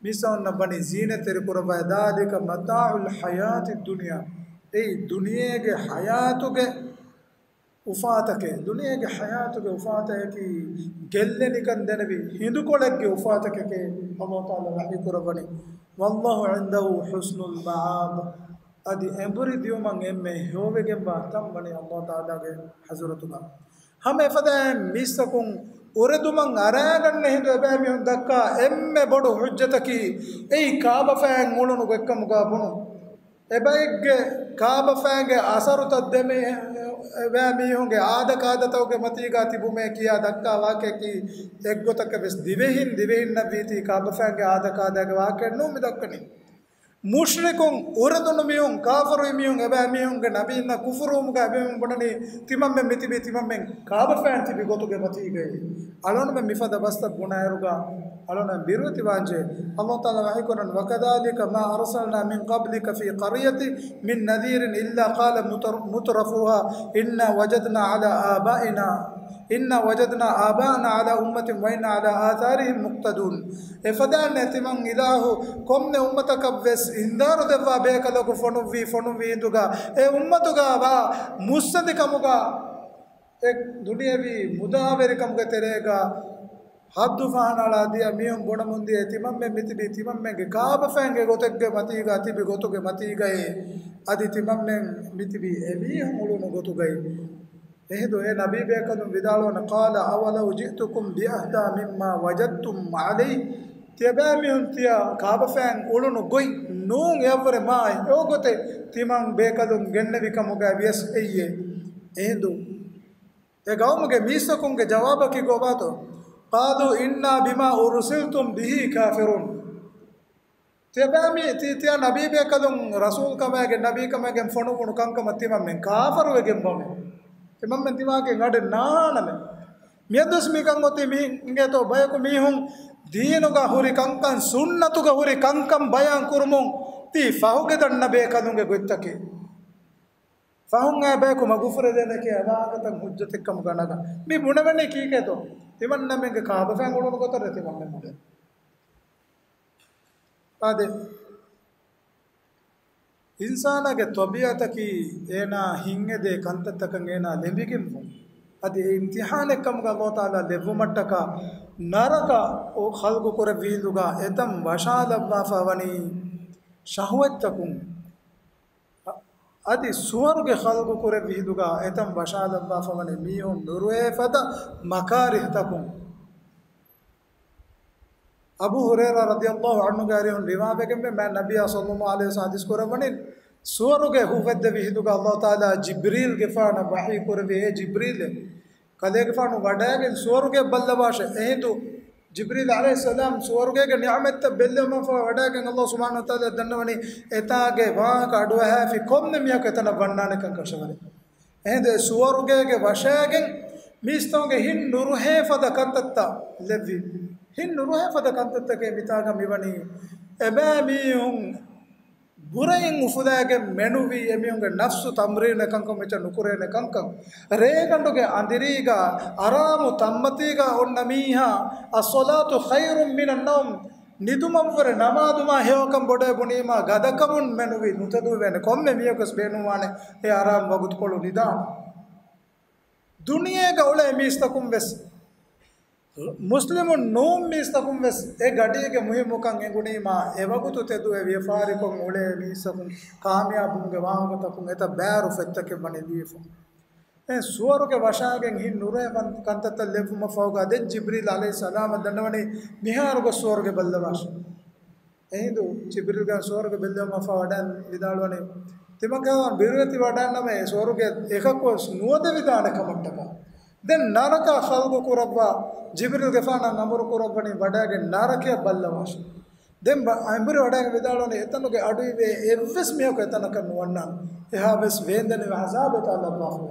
މީސްތަކުންނަށް ވަނީ ޒީނަތްތެރި ކުރައްވާ. ذلك متاع الحياة الدنيا. އެއީ ދުނިޔޭގެ ޙަޔާތުގެ އުފާތަކެއް، ދުނިޔޭގެ ޙަޔާތުގެ އުފާތަކަކީ ގެއްލެނިކަން ދެނެވި ހިނދުކޮޅެއްގެ އުފާތަކެކޭ ﷲ ތަޢާލާ ވަޙީ ކުރައްވަނީ. والله عنده حسن المآب. އަދި އެނބުރި ދިއުމަށް އެންމެ ހެޔޮވެގެންވާ ތަން ވަނީ ﷲ ތަޢާލާގެ ޙަޟްރަތުގަ. ހަމަ އެފަދައިން މީސްތަކުން އުރެދުމަށް އަރައިގަންނަ ހިނދު އެބައިމީހުން ދައްކާ އެންމެ ބޮޑު ޙުއްޖަތަކީ އެއީ ކާބަފައިން އުޅުނު ގޮތްކަމުގަ ބުނުން. އެބައެއްގެ ކާބަފައިންގެ އަސަރުތައް ދެމި-، އެބައި މީހުންގެ އާދަކާދަތަކުގެ މަތީގާ ތިބުމޭ ކިޔާ ދައްކާ ވާހަކައަކީ އެއްގޮތަކަށް ވެސް ދިވެހިން ދިވެހިންނަށް ވީތީ ކާބަފައިންގެ އާދަކާދައިގެ ވާހަކައެއް ނޫން މި ދައްކަނީ. މުޝްރިކުން އުރެދުނު މީހުން، ކާފަރުވި މީހުން، އެބައި މީހުންގެ ނަބީންނަށް ކުފުރުވުމުގަ އެބައިމީހުން ބުނަނީ ތިމަންމެން މިތިބީ ތިމަންމެން ކާބަފައިން ތިބި ގޮތުގެ މަތީގައޭ. އަޅުގަނޑުމެން މިފަދަ ބަސްތައް ބުނާއިރުގަ އަޅުން ބިރުވެތިވާންޖެ. ﷲ ތަޢާލާ ވަޙީކުރަން، وكذلك ما أرسلنا من قبلك في قرية من نذير إلا قال متر-، مترفوها إنا وجدنا على آبائنا، إنا وجدنا آباءنا على أمة وإنا على آثارهم مقتدون. އެފަދައިން ތިމަން އިލާހު ކޮންމެ އުއްމަތަކަށްވެސް އިންޒާރު ދެއްވާ ބޭކަލަކު ފޮނުއްވީ، ފޮނުއްވި ހިނދުގަ އެ އުއްމަތުގަ ވާ މުއްސަނދިކަމުގަ އެ ދުނިޔެވީ މުދާވެރިކަމުގެ ތެރޭގަ ހައްދު ފަހަނަޅާ ދިޔަ މީހުން ބުނަމުންދިޔަ ތިމަންމެން މިތިބީ ތިމަންމެންގެ ކާބަފައިންގެ ގޮތެއްގެ މަތީގަ ތިބި ގޮތުގެ މަތީގައޭ. އަދި ތިމަންމެން މިތިބީ އެމީހުން އުޅުނު ގޮތުގައި. އެހިނދު އޭ ނަބީ ބޭކަލުން ވިދާޅުވަން، قال أولو جئتكم بأهدى مما وجدتم عليه. ތިޔަބައިމީހުން ތިޔަ ކާބަފައިން އުޅުނު ގޮތް ނޫން އެއަށްވުރެ މާ ހެޔޮ ގޮތެއް ތިމަން ބޭކަލުން ގެންނެވި ކަމުގަ ވިޔަސް އެއްޔޭ. އެހިނދު އެ ގައުމުގެ މީސްތަކުންގެ ޖަވާބަކީ ކޮބާތޯ؟ قالوا إنا بما أرسلتم به كافرون. ތިޔަބައިމީ-، ތި-، ތިޔަ ނަބީބޭކަލުން ރަސޫލްކަމާގެން ނަބީކަމާގެން ފޮނުއްވުނު ކަންކަމަށް ތިމަންމެން ކާފަރުވެގެންވަމެ. ތިމަންމެން ތިމާގެ ގަޑެއް ނާނަމެ. މިއަދުވެސް މިކަން އޮތީ މި އިނގޭތޯ ބަޔަކު މީހުން ދީނުގަ ހުރި ކަންކަން، ސުންނަތުގަ ހުރި ކަންކަން ބަޔާން ކުރުމުން ތީ ފަހުގެ ދަންނަ ބޭކަލުންގެ ގޮތްތަކެއް. ފަހުން އާ ބަޔަކު މަގުފުރެދޭނެކޭ އެ ވާހަކަތައް ހުއްޖަތެއްކަމުގަ ނަގާ. މި ބުނެވެނީ ކީކޭތޯ؟ ތިމަންނަމެންގެ ކާބަފައިން އުޅުނު ގޮތަށް ތިމަންމެން އުޅޭ. އާދެ، އިންސާނާގެ ޠަބީޢަތަކީ އޭނާ ހިތްއެދޭ ކަންތައްތަކަށް އޭނާ ލެނބިގެންވުން. އަދި އެ އިމްތިޙާނެއްކަމުގަ ﷲ ތަޢާލާ ލެއްވުމަށްޓަކާ ނަރަކަ ޚަލްޤު ކުރެއްވި ހިނދުގަ އެތަން ވަށާލައްވާފަ ވަނީ ޝަހުވަތްތަކުން. އަދި ސުވަރުގެ ޚަލްޤު ކުރެއްވި ހިނދުގަ އެތަން ވަށާލައްވާފަވަނީ މީހުން ނުރުހޭ ފަދަ މަކާރިހުތަކުން. އަބޫ ހުރައިރާ ރަޟިޔަﷲ ޢަންހުގެ އަރިހުން ރިވާވެގެންވޭ، މާތް ނަބިއްޔާ ޞައްލަﷲ ޢަލައިހި ވަސައްލަމަ ޙަދީޘް ކުރައްވަނީ، ސުވަރުގެ ހުވައެއް ދެވި ހިނދުގަ ﷲ ތަޢާލާ ޖިބްރީލްގެފާނަށް ވަޙީ ކުރެއްވި، އޭ ޖިބްރީލޭ، ކަލޭގެފާނު ވަޑައިގެން ސުވަރުގެ ބައްލަވާށޭ. އެހިނދު ޖިބްރީލް ޢަލައިހިއްސަލާމް ސުވަރުގޭގެ ނިޢުމަތްތައް ބެއްލެވުމަށްފަހު ވަޑައިގެން ﷲ ސުބްޙާނަހޫ ވަތަޢާލާ ދަންނަވަނީ، އެތާގެ ވާހަކަ އަޑުއަހާފި ކޮންމެ މީހަކު އެތަނަށް ވަންނާނެކަން ކަށަވަރޭ. އެހިނދު އެ ސުވަރުގޭގެ ވަށައިގެން މީސްތަކުންގެ ހިތް ނުރުހޭ ފަދަ ކަންތައްތައް ލެއްވި. ހިތް ނުރުހޭ ފަދަ ކަންތައްތަކެއް މިތާގަ މިވަނީ. އެބައިމީހުން ބުރައިން އުފުލައިގެން މެނުވީ އެމީހުންގެ ނަފްސު ތަމްރީނެއް ކަންކަން، އެއްޗެއް ނުކުރޭނެ ކަންކަން. ރޭގަނޑުގެ އަނދިރީގަ އަރާމު ތަންމަތީގަ އޮންނަ މީހާ، الصلاة خير من النوم، ނިދުމަށްވުރެ ނަމާދުމާ ހެޔޮކަން ބޮޑޭ ބުނީމާ ގަދަކަމުން މެނުވީ ނުތެދުވެވޭނެ. ކޮންމެ މީހަކުވެސް ބޭނުންވާނެ އެ އަރާމު ވަގުތުކޮޅު ނިދާން. ދުނިޔޭގަ އުޅޭ މީސްތަކުން ވެސް، މުސްލިމުން ނޫން މީސްތަކުން ވެސް އެ ގަޑީގެ މުހިއްމުކަން އެނގުނީމާ، އެ ވަގުތު ތެދުވެ ވިޔަފާރިކޮށް އުޅޭ މީސްތަކުން ކާމިޔާބުވުމުގެ ވާހަކަތަކުން އެތައް ބާރު ފޮތްތަކެއް ވަނީ ލިޔެފަ. އެ ސުވަރުގެ ވަށައިގެން ހިތް ނުރުހޭ ވަން-، ކަންތައްތައް ލެއްވުމަށްފަހުގަ ދެން ޖިބްރީލް ޢަލައިހިއްސަލާމަށް ދަންނަވަނީ މިހާރު ގޮސް ސުވަރުގެ ބައްލަވާށޭ. އެހިނދު ޖިބްރީލްގެ ސުވަރުގެ ބެއްލެވުމަށްފަހު ވަޑައިގެން ވިދާޅުވަނީ، ތިމަންކަލޭގެފާނު ބިރުވެތި ވަޑައިގަންނަމޭ ސުވަރުގެ އެކަކުވެސް ނުވަދެވިދާނެ ކަމަށްޓަކާ. ދެން ނަރަކަ ޚަލްޤު ކުރައްވާ، ޖިބްރީލްގެފާނަށް އަމުރު ކުރައްވަނީ ވަޑައިގެން ނަރަކަޔަށް ބައްލަވާށޭ. ދެން ބަ-، އެނބުރި ވަޑައިގެން ވިދާޅުވަނީ އެތަނުގެ އަޑުއިވޭ އެއްވެސް މީހަކު އެތަނަކަށް ނުވަންނާނެ. އެހާވެސް ވޭންދެނިވި ޢަޒާބެއް ތާ ލައްވާފަވޭ.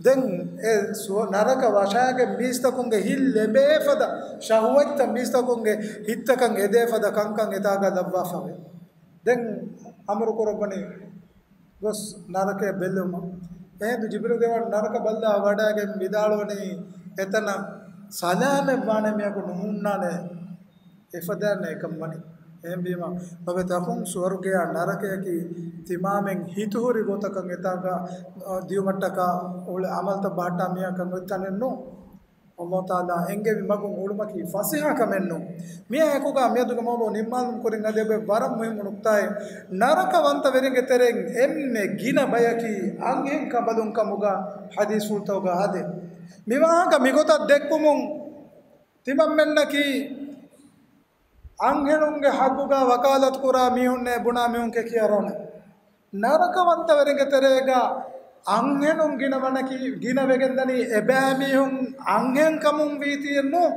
ދެން އެ ސުވަ-، ނަރަކަ ވަށައިގެން މީސްތަކުންގެ ހިތް ލެބޭ ފަދަ ޝަހުވަތްތައް، މީސްތަކުންގެ ހިތްތަކަށް އެދޭ ފަދަ ކަންކަން އެތާގަ ލައްވާފަވޭ. ދެން އަމުރު ކުރައްވަނީ ގޮސް ނަރަކަޔަށް ބެއްލެވުމަށް. އެހިނދު ޖިބްރީލްގެފާނު ނަރަކަ ބައްލަވާ ވަޑައިގެން ވިދާޅުވަނީ އެތަނަށް ސަލާމަތްވާނެ މީހަކު ނުހުންނާނެ. އެފަދައިން އެކަން ވަނީ. އެހެންވީމަ، އޮވެ ތަކުން ސުވަރުގެއާ ނަރަކަޔަކީ ތިމާމެން ހިތުހުރި ގޮތަކަށް އެތާގަ، އަ، ދިޔުމަށްޓަކާ އުޅެ ޢަމަލުތައް ބަހައްޓާ މިޔަކަށް އޮތް ތަނެއް ނޫން. ﷲ ތަޢާލާ އެންގެވި މަގުން އުޅުމަކީ ފަސޭހަކަމެއް ނޫން. މިއާ އެކުގަ މިއަދުގެ މައުޟޫޢު ނިންމާލުމުގެ ކުރިން އަދި އެބަ ވަރަށް މުހިއްމު ނުކުތާއެއް. ނަރަކަވަންތަވެރިންގެ ތެރެއިން އެންމެ ގިނަ ބަޔަކީ އަންހެން ކަނބަލުން ކަމުގަ ޙަދީޘްފުޅުތަކުގަ އާދޭ. މިވާހަކަ މިގޮތަށް ދެއްކުމުން ތިމަންމެންނަކީ އަންހެނުންގެ ޙައްޤުގަ ވަކާލަތު ކުރާ މީހުންނޭ ބުނާ މީހުން ކެކިއަރާނެ. ނަރަކަވަންތަވެރިންގެ ތެރޭގަ އަންހެނުން ގިނަވަނަކީ، ގިނަވެގެންދަނީ އެބައިމީހުން އަންހެން ކަމުން ވީތީއެއް ނޫން.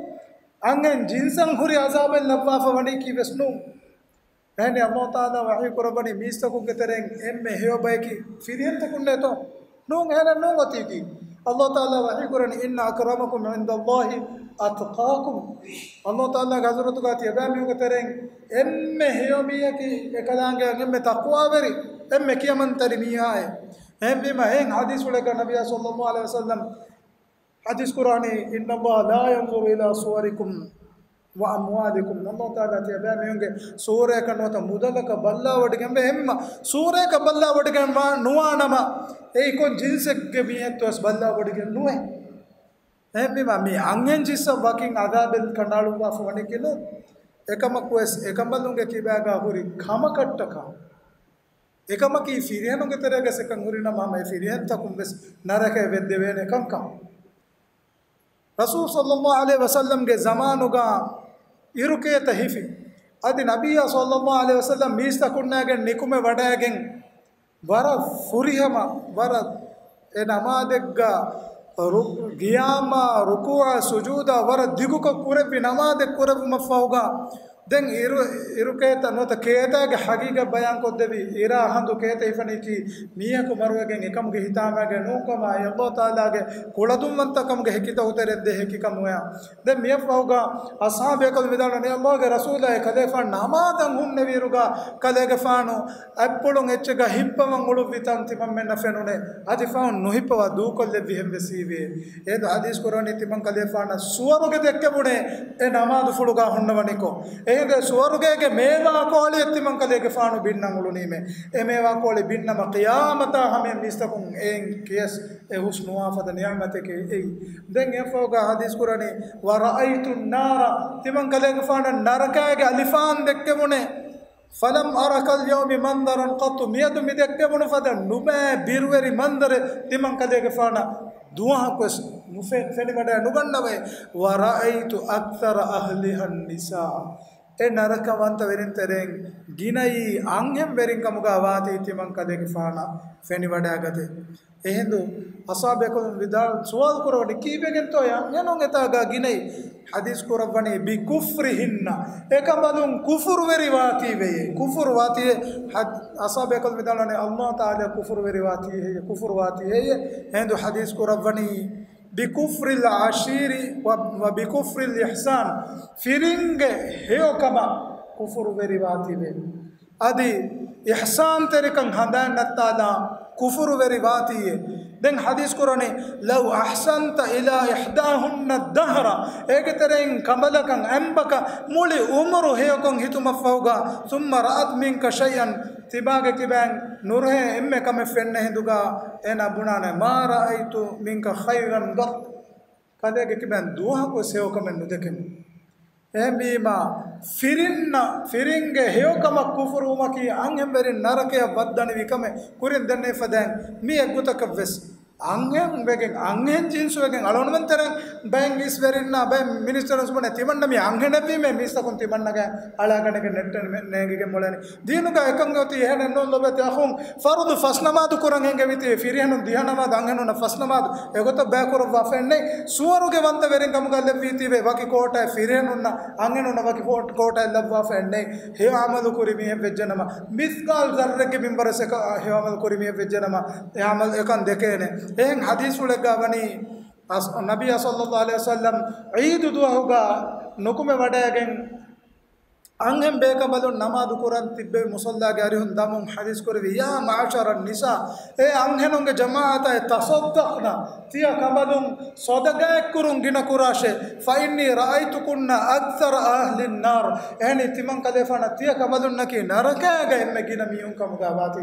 އަންހެން ޖިންސަށް ހުރި ޢަޒާބެއް ލައްވާފަ ވަނީކީވެސް ނޫން. އެހެނީ ﷲ ތަޢާލާ ވަޙީ ކުރައްވަނީ މީސްތަކުންގެ ތެރެއިން އެންމެ ހެޔޮ ބަޔަކީ ފިރިހެންތަކުންނޭތޯ؟ ނޫން، އެހެނެއް ނޫން އޮތީކީ. ﷲ ތަޢާލާ ވަޙީ ކުރަނީ، إن أكرمكم عند الله أتقاكم. ﷲ ތަޢާލާގެ ޙަޟްރަތުގަ ތިޔަބައިމީހުންގެ ތެރެއިން އެންމެ ހެޔޮ މީހަކީ އެކަލާނގެ އެންމެ ތަޤްވާވެރި، އެންމެ ކިޔަމަންތެރި މީހާއޭ. އެހެންވީމަ އެހެން ޙަދީޘްފުޅެއްގަ ނަބިއްޔާ ޞައްލަﷲ ޢަލައިހި ވަސައްލަމް ޙަދީޘް ކުރާނީ، إن الله لا ينظر إلى صوركم وأموالكم. ﷲ ތަޢާލާ ތިޔަބައިމީހުންގެ ސޫރަޔަކަށް ނުވަތަ މުދަލަކަށް ބައްލަވަޑައިގެންވޭ، އެހެންވީމަ ސޫރަޔަކަށް ބައްލަވަޑައިގެން ނުވާނަމަ، އެއީ ކޮން ޖިންސެއްގެ މީހެއްތޯވެސް ބައްލަވަޑައިގެން ނުވޭ. އެހެންވީމަ މި އަންހެން ޖިންސަށް ވަކިން ޢަޛާބެއް ކަނޑައަޅުއްވާފަ ވަނީކީ ނޫން. އެކަމަކުވެސް އެކަނބަލުންގެ ކިބާގަ ހުރި ކަމަކަށްޓަކާ. އެކަމަކީ ފިރިހެނުންގެ ތެރޭގަ އެކަން ހުރިނަމަ ހަމަ އެ ފިރިހެންތަކުން ވެސް ނަރަކަޔަށް ވެއްދެވޭނެ ކަންކަން. ރަސޫލު ޞައްލަﷲ ޢަލައިހި ވަސައްލަމްގެ ޒަމާނުގަ އިރުކޭތައް ހިފި. އަދި ނަބިއްޔާ ޞައްލަﷲ ޢަލައިހި ވަސައްލަމް މީސްތަކުންނާގެން ނިކުމެ ވަޑައިގެން ވަރަށް ފުރިހަމަ، ވަރަށް އެ ނަމާދެއްގަ ރު-، ގިޔާމާ، ރުކޫޢާ، ސުޖޫދާ ވަރަށް ދިގުކޮށް ކުރެއްވި ނަމާދެއް ކުރެއްވުމަށްފަހުގަ، ދެން އިރު-، އިރުކޭތައް ނުވަތަ ކޭތާގެ ޙަޤީޤަތް ބަޔާންކޮށްދެވި، އިރާ ހަނދު ކޭތައް ހިފަނީކީ މީހަކު މަރުވެގެން އެކަމުގެ ހިތާމައިގައި ނޫންކަމާ، އެ ﷲ ތަޢާލާގެ ކުޅަދުންވަންތަކަމުގެ ހެކިތައް އުތެރެން ދޭ ހެކިކަމުވެޔާ. ދެން މިއަށްފަހުގަ އަޞްޙާބު ބޭކަލުން ވިދާޅުވަނީ، ﷲގެ ރަސޫލާއޭ، ކަލޭގެފާނު ނަމާދަށް ހުންނެވިއިރުގަ ކަލޭގެފާނު އަތްޕުޅުން އެއްޗެއްގަ ހިއްޕަވަން އުޅުއްވި ތަން ތިމަންމެންނަށް ފެނުނޭ. އަދި ފަހުން ނުހިއްޕަވާ ދޫކޮށްލެއްވިހެން ވެސް ހީވޭ. އެހިނދު ޙަދީޘް ކުރަނީ ތިމަން ކަލޭގެފާނަށް ސުވަރުގެ ދެއްކެވުނޭ އެ ނަމާދުފުޅުގަ ހުންނަވަނިކޮށް. އެހިނދު ސުވަރުގޭގެ މޭވާ ކޯޅިއެއް ތިމަން ކަލޭގެފާނު ބިންނަން އުޅުނީމޭ. އެ މޭވާ ކޯޅި ބިންނަމަ ޤިޔާމަތާ ހަމަޔަށް މީސްތަކުން އެއިން ކިޔަސް އެ ހުސް ނުވާ ފަދަ ނިޢުމަތެކޭ އެއީ. ދެން އެފަހުގަ ޙަދީޘް ކުރަނީ، ورأيت النار، ތިމަން ކަލޭގެފާނަށް ނަރަކާގެ އަލިފާން ދެއްކެވުނޭ. فلم أر كاليوم منظرا قط، މިއަދު މި ދެއްކެވުނު ފަދަ ނުބައި ބިރުވެރި މަންޒަރެއް ތިމަން ކަލޭގެފާނަށް ދުވަހަކުވެސް ނުފެ-، ފެނިވަޑައި ނުގަންނަވައި. ورأيت أكثر أهلها النساء، އެ ނަރަކަވަންތަ ވެރިން ތެރެއިން ގިނައީ އަންހެން ވެރިން ކަމުގަ ވާތީ ތިމަން ކަލޭގެފާނަށް ފެނިވަޑައިގަތޭ. އެހިނދު އަޞްޙާބު ބޭކަލުން ވިދާޅު ސުވާލު ކުރަވަނީ ކީއްވެގެންތޯ އެ އަންހެނުން އެތާގަ ގިނައީ؟ ޙަދީޘް ކުރައްވަނީ ބިކުފްރިހިންނަ، އެކަނބަލުން ކުފުރުވެރި ވާތީވެޔޭ. ކުފުރު ވާތީއޭ. ޙަދް-، އަޞްޙާބު ބޭކަލުން ވިދާޅުވަނީ ﷲ ތަޢާލާ ކުފުރުވެރި ވާތީ ހެއްޔޭ، ކުފުރު ވާތީ ހެއްޔޭ. އެހިނދު ޙަދީޘް ކުރައްވަނީ ބިކުފްރިލް ޢަޝީރި ވަ، ވަ ބިކުފްރިލް އިޙްސާން، ފިރިންގެ ހެޔޮކަމަށް ކުފުރުވެރި ވާތީވެ. އަދި އިޙްސާންތެރިކަން ހަނދާން ނައްތާލާ ކުފުރުވެރި ވާތީއޭ. ދެން ޙަދީޘް ކުރަނީ، "لو أحسنت إلى إحداهن الدهر." އޭގެ ތެރެއިން ކަނބަލަކަށް އެއްބަކަށް މުޅި އުމުރު ހެޔޮކޮށް ހިތުމަށްފަހުގަ، "ثم رأت منك شيئا." ތިބާގެ ކިބައިން ނުރުހޭ އެންމެ ކަމެއް ފެންނަ ހިނދުގަ އޭނާ ބުނާނެ، "ما رأيت منك خيرا قط." ކަލޭގެ ކިބައިން ދުވަހަކުވެސް ހެޔޮކަމެއް ނުދެކެމު. އެހެންވީމާ، ފިރިންނަށް، ފިރިންގެ ހެޔޮކަމަށް ކުފުރުވުމަކީ އަންހެންވެރިން ނަރަކަޔަށް ވައްދަނިވި ކަމެއް. ކުރިން ދެންނެވި ފަދައިން މި އެއްގޮތަކަށްވެސް އަންހެން ވެގެން، އަންހެން ޖިންސުވެގެން އަޅުގަނޑުމެން ތެރެއިން ބައެއް އިސްވެރިންނާ ބައެއް މިނިސްޓަރުންސް ބުނޭ، ތިމަންނަ މީ އަންހެނެއްވީމޭ މީސްތަކުން ތިމަންނަގެ އަޅާގަނޑެއްގެ ނެއްޓެން ނޭނގިގެން މޮޅެނީ. ދީނުގަ އެކަން އޮތީ އެހެނެއް ނޫން ލޮބުވެތި އަޚުން. ފަރުޟު ފަސް ނަމާދު ކުރަން އެންގެވިތީ ފިރިހެނުން ދިހަ ނަމާދު، އަންހެނުންނަށް ފަސް ނަމާދު. އެގޮތަށް ބަޔަކުރައްވާފައެއްނެތް. ސުވަރުގެ ވަންތަ ވެރިން ކަމުގަ ލެއްވީތީވެ ވަކި ކޯޓާއެއް ފިރިހެނުންނަށް، އަންހެނުންނަށް ވަކި ކޯ-، ކޯޓާއެއް ލައްވާފައެއްނެތް. ހެޔޮ އަމަލު ކުރި މީހެއް ވެއްޖެނަމަ، މިސްގާލް ޒައްރެއްގެ މިންވަރަށް އެކަ-، ހެޔޮ އަމަލު ކުރި މީހެއް ވެއްޖެނަމަ، އެ އަމަލު އެކަން ދެކޭނެ. އެހެން ޙަދީޘްފުޅެއްގަ ވަނީ، އަސް-، ނަބިއްޔާ ޞައްލައްލާހު ޢަލައިހި ވަސައްލަމް ޢީދު ދުވަހުގަ ނުކުމެ ވަޑައިގެން، އަންހެން ބޭކަނބަލުން ނަމާދު ކުރަން ތިއްބެވި މުޞައްލާގެ އަރިހުން ދަމުން ޙަދީޘް ކުރެއްވި، "يا معشر النساء، އޭ އަންހެނުންގެ ޖަމާޢަތާ، تصدقن، ތިޔަ ކަނބަލުން ޞަދަޤާތްކުރުން ގިނަ ކުރާށޭ، فإني رأيتكن أكثر أهل النار." އެހެނީ ތިމަން ކަލޭފާނަށް ތިޔަ ކަނބަލުންނަކީ ނަރަކާގަ އެންމެ ގިނަ މީހުން ކަމުގަ ވާތީ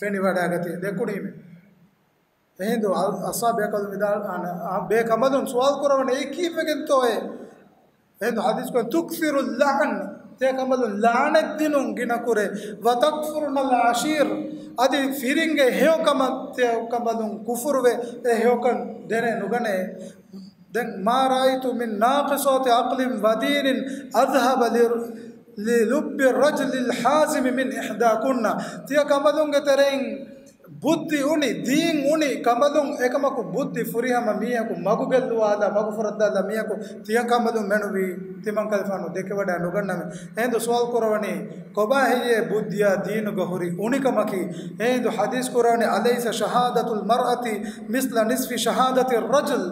ފެނިވަޑައިގަތީ ދެކުނީމޭ. އެހިނދު އަ-، އަޞްޙާބު ބޭކަލުން ވިދާޅު، އާނ، އާ، ބޭކަނބަލުން ސުވާލު ކުރަވަނީ އެއީ ކީއްވެގެންތޯއޭ؟ އެހިނދު ޙަދީޘް ކުރަން، "تكثرن اللعن"، ތިޔަ ކަނބަލުން ލަޢުނަތް ދިނުން ގިނަ ކުރޭ، "وتكفرن العشير"، އަދި ފިރިންގެ ހެޔޮކަމަށް ތިޔަ ކަނބަލުން ކުފުރުވެ، އެ ހެޔޮކަން ދެނެއް ނުގަނޭ. ދެން، "ما رأيت من ناقصات عقل ودين أذهب ل-، للب الرجل الحازم من إحداكن." ތިޔަ ކަނބަލުންގެ ތެރެއިން ބުއްދި އުނި، ދީން އުނި ކަނބަލުން، އެކަމަކު ބުއްދި ފުރިހަމަ މީހަކު މަގުގެއްލުވާލާ، މަގު ފުރައްދާލާ މީހަކު ތިޔަ ކަނބަލުން މެނުވީ ތިމަން ކަލޭފާނު ދެކެވަޑައި ނުގަންނަމޭ. އެހިނދު ސުވާލު ކުރަވަނީ، ކޮބާ ހެއްޔޭ ބުއްދިއާ ދީނުގަ ހުރި އުނިކަމަކީ؟ އެހިނދު ޙަދީޘް ކުރަވަނީ، "أليس شهادة المرأة مثل نصف شهادة الرجل؟"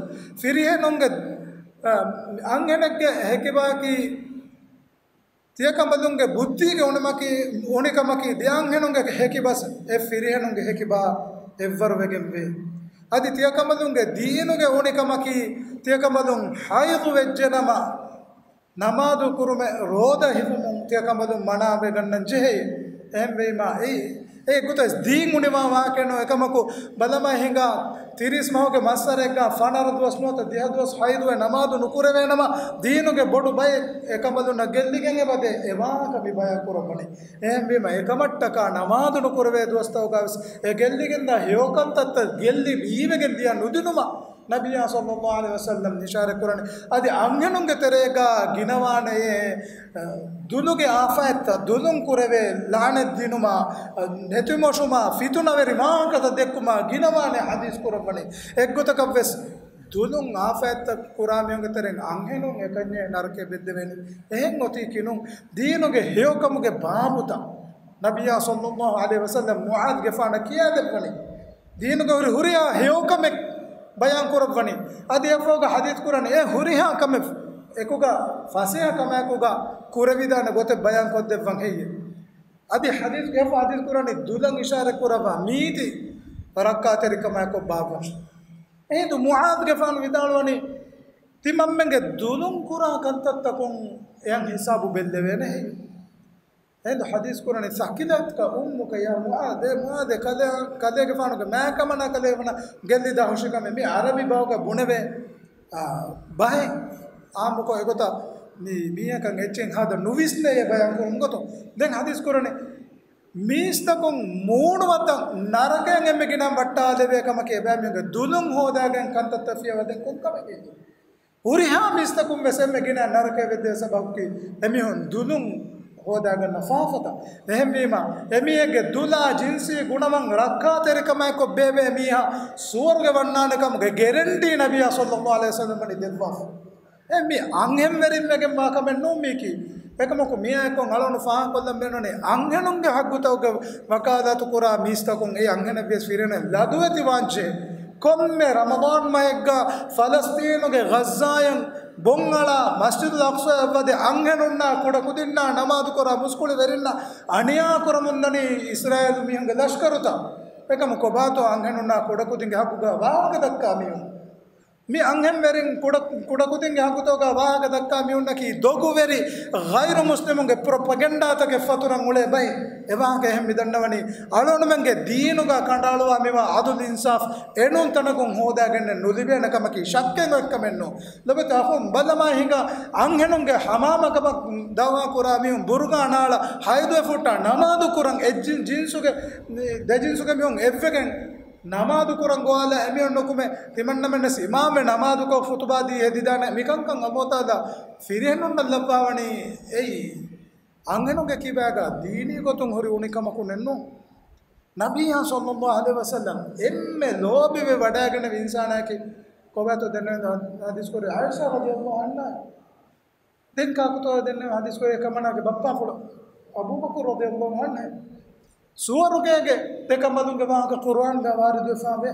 ފިރިހެނުންގެ، އަ، އަންހެނެއްގެ ހެކިބާކީ ތިޔަކަނބަލުންގެ ބުއްދީގެ އުނިމަކީ، އުނިކަމަކީ ދެއަންހެނުންގެ ހެކިބަސް އެ ފިރިހެނުންގެ ހެކިބާ އެއްވަރުވެގެންވޭ. އަދި ތިޔަކަނބަލުންގެ ދީނުގެ އުނިކަމަކީ ތިޔަކަނބަލުން ޙައިޟު ވެއްޖެނަމަ، ނަމާދު ކުރުމެއް ރޯދަ ހިފުމުން ތިޔަކަނބަލުން މަނާވެގަންނަން ޖެހޭ. އެހެންވީމާ އެއީ އެ ގޮތަށް ދީން އުނިވާ ވާހަކައެއް ނޫން. އެކަމަކު ބަލަމާ ހިނގާ ތިރީސް މަހުގެ މައްސަރެއްގަ ފަނަރަ ދުވަސް ނުވަތަ ދިހަ ދުވަސް ޙައިޟުވެ ނަމާދު ނުކުރެވޭނަމަ، ދީނުގެ ބޮޑު ބައެއް އެކަނބަލުންނަށް ގެއްލިގެން އެބަދޭ އެ ވާހަކަ މި ބަޔާން ކުރައްވަނީ. އެހެންވީމަ އެކަމަށްޓަކާ ނަމާދު ނުކުރެވޭ ދުވަސްތަކުގަވެސް އެ ގެއްލިގެންދާ ހެޔޮކަންތައްތައް ގެއްލި ވީވެގެން ދިޔަ ނުދިނުމަށް ނަބިއްޔާ ޞައްލައްލާހު ޢަލައިހި ވަސައްލަމް އިޝާރަތް ކުރަނީ. އަދި އަންހެނުންގެ ތެރޭގަ ގިނަވާނެޔޭ، އަ، ދުލުގެ އާފާތްތައް، ދުލުން ކުރެވޭ ލަޢުނަތް ދިނުމާ، އަ، ނެތިމޮށުމާ، ފިތުނަވެރި ވާހަކަތައް ދެއްކުމާ ގިނަވާނެ ޙަދީޘް ކުރައްވަނީ. އެއްގޮތަކަށްވެސް ދުލުން އާފާތްތައް ކުރާ މީހުންގެ ތެރެއިން އަންހެނުން އެކަންޏެއް ނަރަކަޔަށް ބެއްދެވޭނެ. އެހެން އޮތީ ކިނުން ދީނުގެ ހެޔޮކަމުގެ ބާބުތައް ނަބިއްޔާ ޞައްލައްލާހު ޢަލައިހި ވަސައްލަމް މުޢާޛްގެފާނަށް ކިޔާދެއްވަނީ. ދީނުގަ ހުރި ހުރިހާ ހެޔޮކަމެއް ބަޔާން ކުރައްވަނީ. އަދި އެފަހުގަ ޙަދީޘް ކުރަނީ އެ ހުރިހާ ކަމެއް އެކުގަ ފަސޭހަ ކަމާއެކުގަ ކުރެވިދާނެ ގޮތެއް ބަޔާން ކޮށްދެއްވަން ހެއްޔެ؟ އަދި ޙަދީޘްގެ އެފަހު ޙަދީޘް ކުރަނީ ދުލަށް އިޝާރަތް ކުރައްވާ މީތި ރައްކާތެރިކަމާއެކު ބާއްވަން. އެހިނދު މުޢާޛްގެފާނު ވިދާޅުވަނީ ތިމަންމެންގެ ދުލުން ކުރާ ކަންތައްތަކުން އެޔަށް ހިސާބު ބެއްލެވޭނެ ހެއްޔެ؟ އެހިނދު ޙަދީޘް ކުރަނީ، "ثكلتك أمك يا معاذ." އޭ މުޢާޛޭ، ކަލޭ-، ކަލޭގެފާނުގެ މާތްކަމަނާ ކަލޭގެފާނާ ގެއްލިދާ ހުށިކަމެއް މި ޢަރަބި ބަހުގަ ބުނެވޭ، އާ، ބަހެއް. އާއްމުކޮށް އެގޮތަށް މި މީހަކަށް އެއްޗެއް ހާދަ ނުވިސްނޭ އެ ބަޔާން ކުރުން ގޮތުން. ދެން ޙަދީޘް ކުރަނީ، މީސްތަކުން މޫނުވަތަށް ނަރަކަޔަށް އެންމެ ގިނަ ވައްޓާލެވޭ ކަމަކީ އެބައިމީހުންގެ ދުލުން ހޯދާގެން ކަންތައްތައް ފިޔަވަދެން ކޮން ކަމެއް ހެއްޔެވެ؟ ހުރިހާ މީސްތަކުން ވެސް އެންމެ ގިނަ ނަރަކައަށް ވެއްދޭ ސަބަބަކީ އެމީހުން ދުލުން ހޯދާގަންނަ ފާފަތައް. އެހެންވީމަ، އެމީހެއްގެ ދުލާ ޖިންސީ ގުނަވަން ރައްކާތެރިކަމާއެކު ބޭބޭ މީހާ ސުވަރުގެ ވަންނާނެ ކަމުގެ ގެރެންޓީ ނަބިއްޔާ ޞައްލައްލާހު ޢަލައިހި ވަސައްލަމް ވަނީ ދެއްވާފަ. އެ މި އަންހެންވެރިން ވެގެން ވާ ކަމެއް ނޫން މީކީ. އެކަމަކު މިއާއެކު އަޅުން ފާހަގަކޮށްލަން ބޭނުނީ، އަންހެނުންގެ ހައްގުތަކުގެ ވަކާލާތު ކުރާ މީސްތަކުން އެ އަންހެނެއް ވިޔަސް ފިރިހެނެއް ލަދުވެތި ވާންޖެހޭ. ކޮންމެ ރަމަޟާން މަހެއްގަ ފަލަސްތީނުގެ ޣައްޒާއަށް ބޮންއަޅާ މަސްޖިދުލް އަޤްޞާއަށް ވަދެ އަންހެނުންނާ ކުޑަކުދިންނާ ނަމާދުކުރާ މުސްކުޅިވެރިންނަށް އަނިޔާ ކުރަމުންދަނީ އިސްރާއީލު މީހުންގެ ލަޝްކަރުތައް. އެކަމަކު ބާތޯ އަންހެނުންނާ ކުޑަކުދިންގެ ހައްގުގަ ވާހަކަ ދައްކާ މީހުން؟ މި އަންހެންވެރިން ކުޑަ، ކުޑަކުދިންގެ ހައްގުތަކުގަ ވާހަކަ ދައްކާ މީހުންނަކީ ދޮގުވެރި ޣައިރު މުސްލިމުންގެ ޕްރޮޕަގެންޑާތަކެއް ފަތުރަން އުޅޭ ބައެއް. އެ ވާހަކަ އެހެން މި ދަންނަވަނީ، އަޅުގަނޑުމެންގެ ދީނުގަ ކަނޑައަޅުވާ މިވާ އަދުލް އިންސާފް އެނޫން ތަނަކުން ހޯދާގެންނެއް ނުލިބޭނެ ކަމަކީ ޝައްކެއް އޮތްކަމެއް ނޫން. ލޮބުވެތި އަޚުން ބަލަމާ ހިނގާ އަންހެނުންގެ ހަމާމަކަމަށް ދަޢުވާ ކުރާ މީހުން ބުރުގާ ނާޅާ ހައިދުވެ ފުއްޓާ ނަމާދު ކުރަން އެއް ޖިން، ޖިންސުގެ، ދެ ޖިންސުގެ މީހުން އެއްވެގެން ނަމާދު ކުރަން ގޮވާލާ އެމީހުން ނުކުމެ، ތިމަންނަމެންނަސް އިމާމެއް ނަމާދުކޮށް ޚުތުބާ ދީ ހެދިދާނެ. މިކަންކަން އައްލާހު ތަޢާލާ ފިރިހެނުންނަށް ލައްވާވަނީ އެއީ. އަންހެނުންގެ ކިބާގަ ދީނީ ގޮތުން ހުރި އުނިކަމަކު ނެއްނު. ނަބިއްޔާ ޞައްލައްލާހު ޢަލައިހި ވަސައްލަމް އެންމެ ލޯބިވެ ވަޑައިގެންނެވި އިންސާނާއެކޭ. ކޮބާތޯ ދެންނެވި ޙަދީޘް ކުރި ޢާއިޝާ ރަޟިޔައްލާހު ޢަންހާ. ދެން ކާކުތޯ ދެންނެވި ޙަދީޘް ކުރި އެކަމަނާގެ ބައްޕާފުޅު އަބޫބަކުރު ރަޟިޔައްލާހު ޢަންހު. ސުވަރުގޭގެ ދެ ކަނބަލުންގެ ވާހަކަ ޤުރުއާންގަ ވާރިދުވެފަވޭ.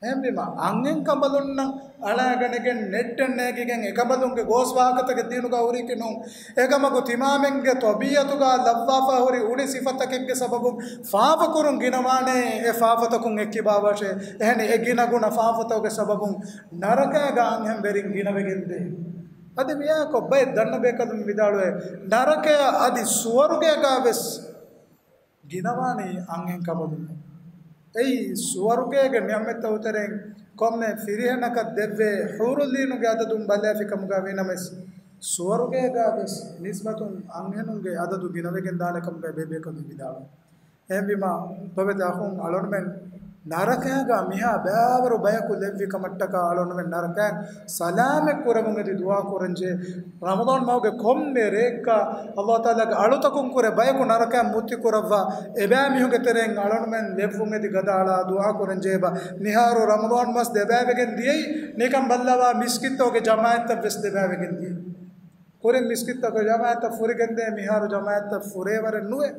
އެހެންވީމަ، އަންހެން ކަނބަލުންނަށް އަޅާގަނެގެން ނެއްޓެއް ނޭގިގެން އެކަނބަލުންގެ ގޯސް ވާހަކަތަކެއް ދީނުގަ ހުރީކީ ނޫން. އެކަމަކު ތިމާމެންގެ ޠަބީޢަތުގަ ލައްވާފަ ހުރި އުނި ސިފަތަކެއްގެ ސަބަބުން ފާފަކުރުން ގިނަވާނެ، އެ ފާފަތަކުން އެއްކިބާވާށޭ. އެހެނީ އެ ގިނަގުނަ ފާފަތަކުގެ ސަބަބުން ނަރަކައިގަ އަންހެންވެރިން ގިނަވެގެންދޭ. އަދި މިއާއެކު ބައެއް ދަންނަ ބޭކަލުން ވިދާޅުވޭ، ނަރަކަޔަށް އަދި ސުވަރުގޭގަ ވެސް ގިނަވާނީ އަންހެން ކަނބަލުން. އެއީ ސުވަރުގޭގެ ނިޢުމަތްތަކުގެ ތެރެއިން ކޮންމެ ފިރިހެނަކަށް ދެއްވޭ ޙޫރުލްޢީނުގެ އަދަދުން ބަލާފި ކަމުގަ ވީނަމަވެސް، ސުވަރުގޭގަ ވެސް ނިސްބަތުން އަންހެނުންގެ އަދަދު ގިނަވެގެން ދާނެ ކަމުގައި ބޭބޭކަލުން ވިދާޅުވި. އެހެންވީމަ، ލޮބުވެތި އަޚުން އަޅުންމެން ނަރަކައިގަ މިހާ ބައިވަރު ބަޔަކު ލެއްވި ކަމަށްޓަކާ އަޅުންމެން ނަރަކައިން ސަލާމަތް ކުރަމުން އެދި ދުޢާ ކުރަންޖެހޭ. ރަމަޟާން މަހުގެ ކޮންމެ ރެއެއްގަ އައްލާހު ތަޢާލާގެ އަޅުތަކުން ކުރެ ބަޔަކު ނަރަކައިން މުއްތި ކުރައްވާ، އެބައިމީހުންގެ ތެރެއިން އަޅުންމެން ލެއްވުން އެދި ގަދައަޅާ ދުޢާ ކުރަންޖެހޭ ބާ. މިހާރު ރަމަޟާން މަސް ދެބައިވެގެން ދިޔައީ، ނިކަން ބައްލަވާ މިސްކިތްތަކުގެ ޖަމާޢަތްތައް ވެސް ދެބައިވެގެން ދިޔައީ. ކުރިން މިސްކިތްތަކުގެ ޖަމާޢަތްތައް ފުރިގެންދޭ، މިހާރު ޖަމާޢަތްތައް ފުރޭވަރެއް ނުވޭ.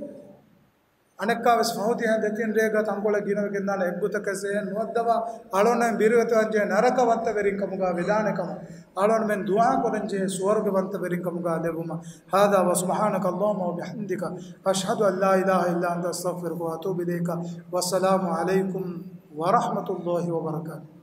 އަނެއްކާވެސް ފަހު ދިހަ ދެތިން ރޭގަ ތަންކޮޅެއް ގިނަވެގެންދާނެ އެއްގޮތަކަށް ޒޭން ނުވައްދަވާ، އަޅުންނަށް ބިރުވެތިވާންޖެހޭ ނަރަކަވަންތަވެރިން ކަމުގަ ވެދާނެ ކަމަށް، އަޅުންމެން ދުޢާ ކުރަންޖެހޭ ސުވަރުގެވަންތަވެރިން ކަމުގަ ލެއްވުމަށް. هذا وسبحانك اللهم وبحمدك، أشهد أن لا إله إلا أنت، أستغفرك وأتوب إليك. والسلام عليكم ورحمة الله وبركاته.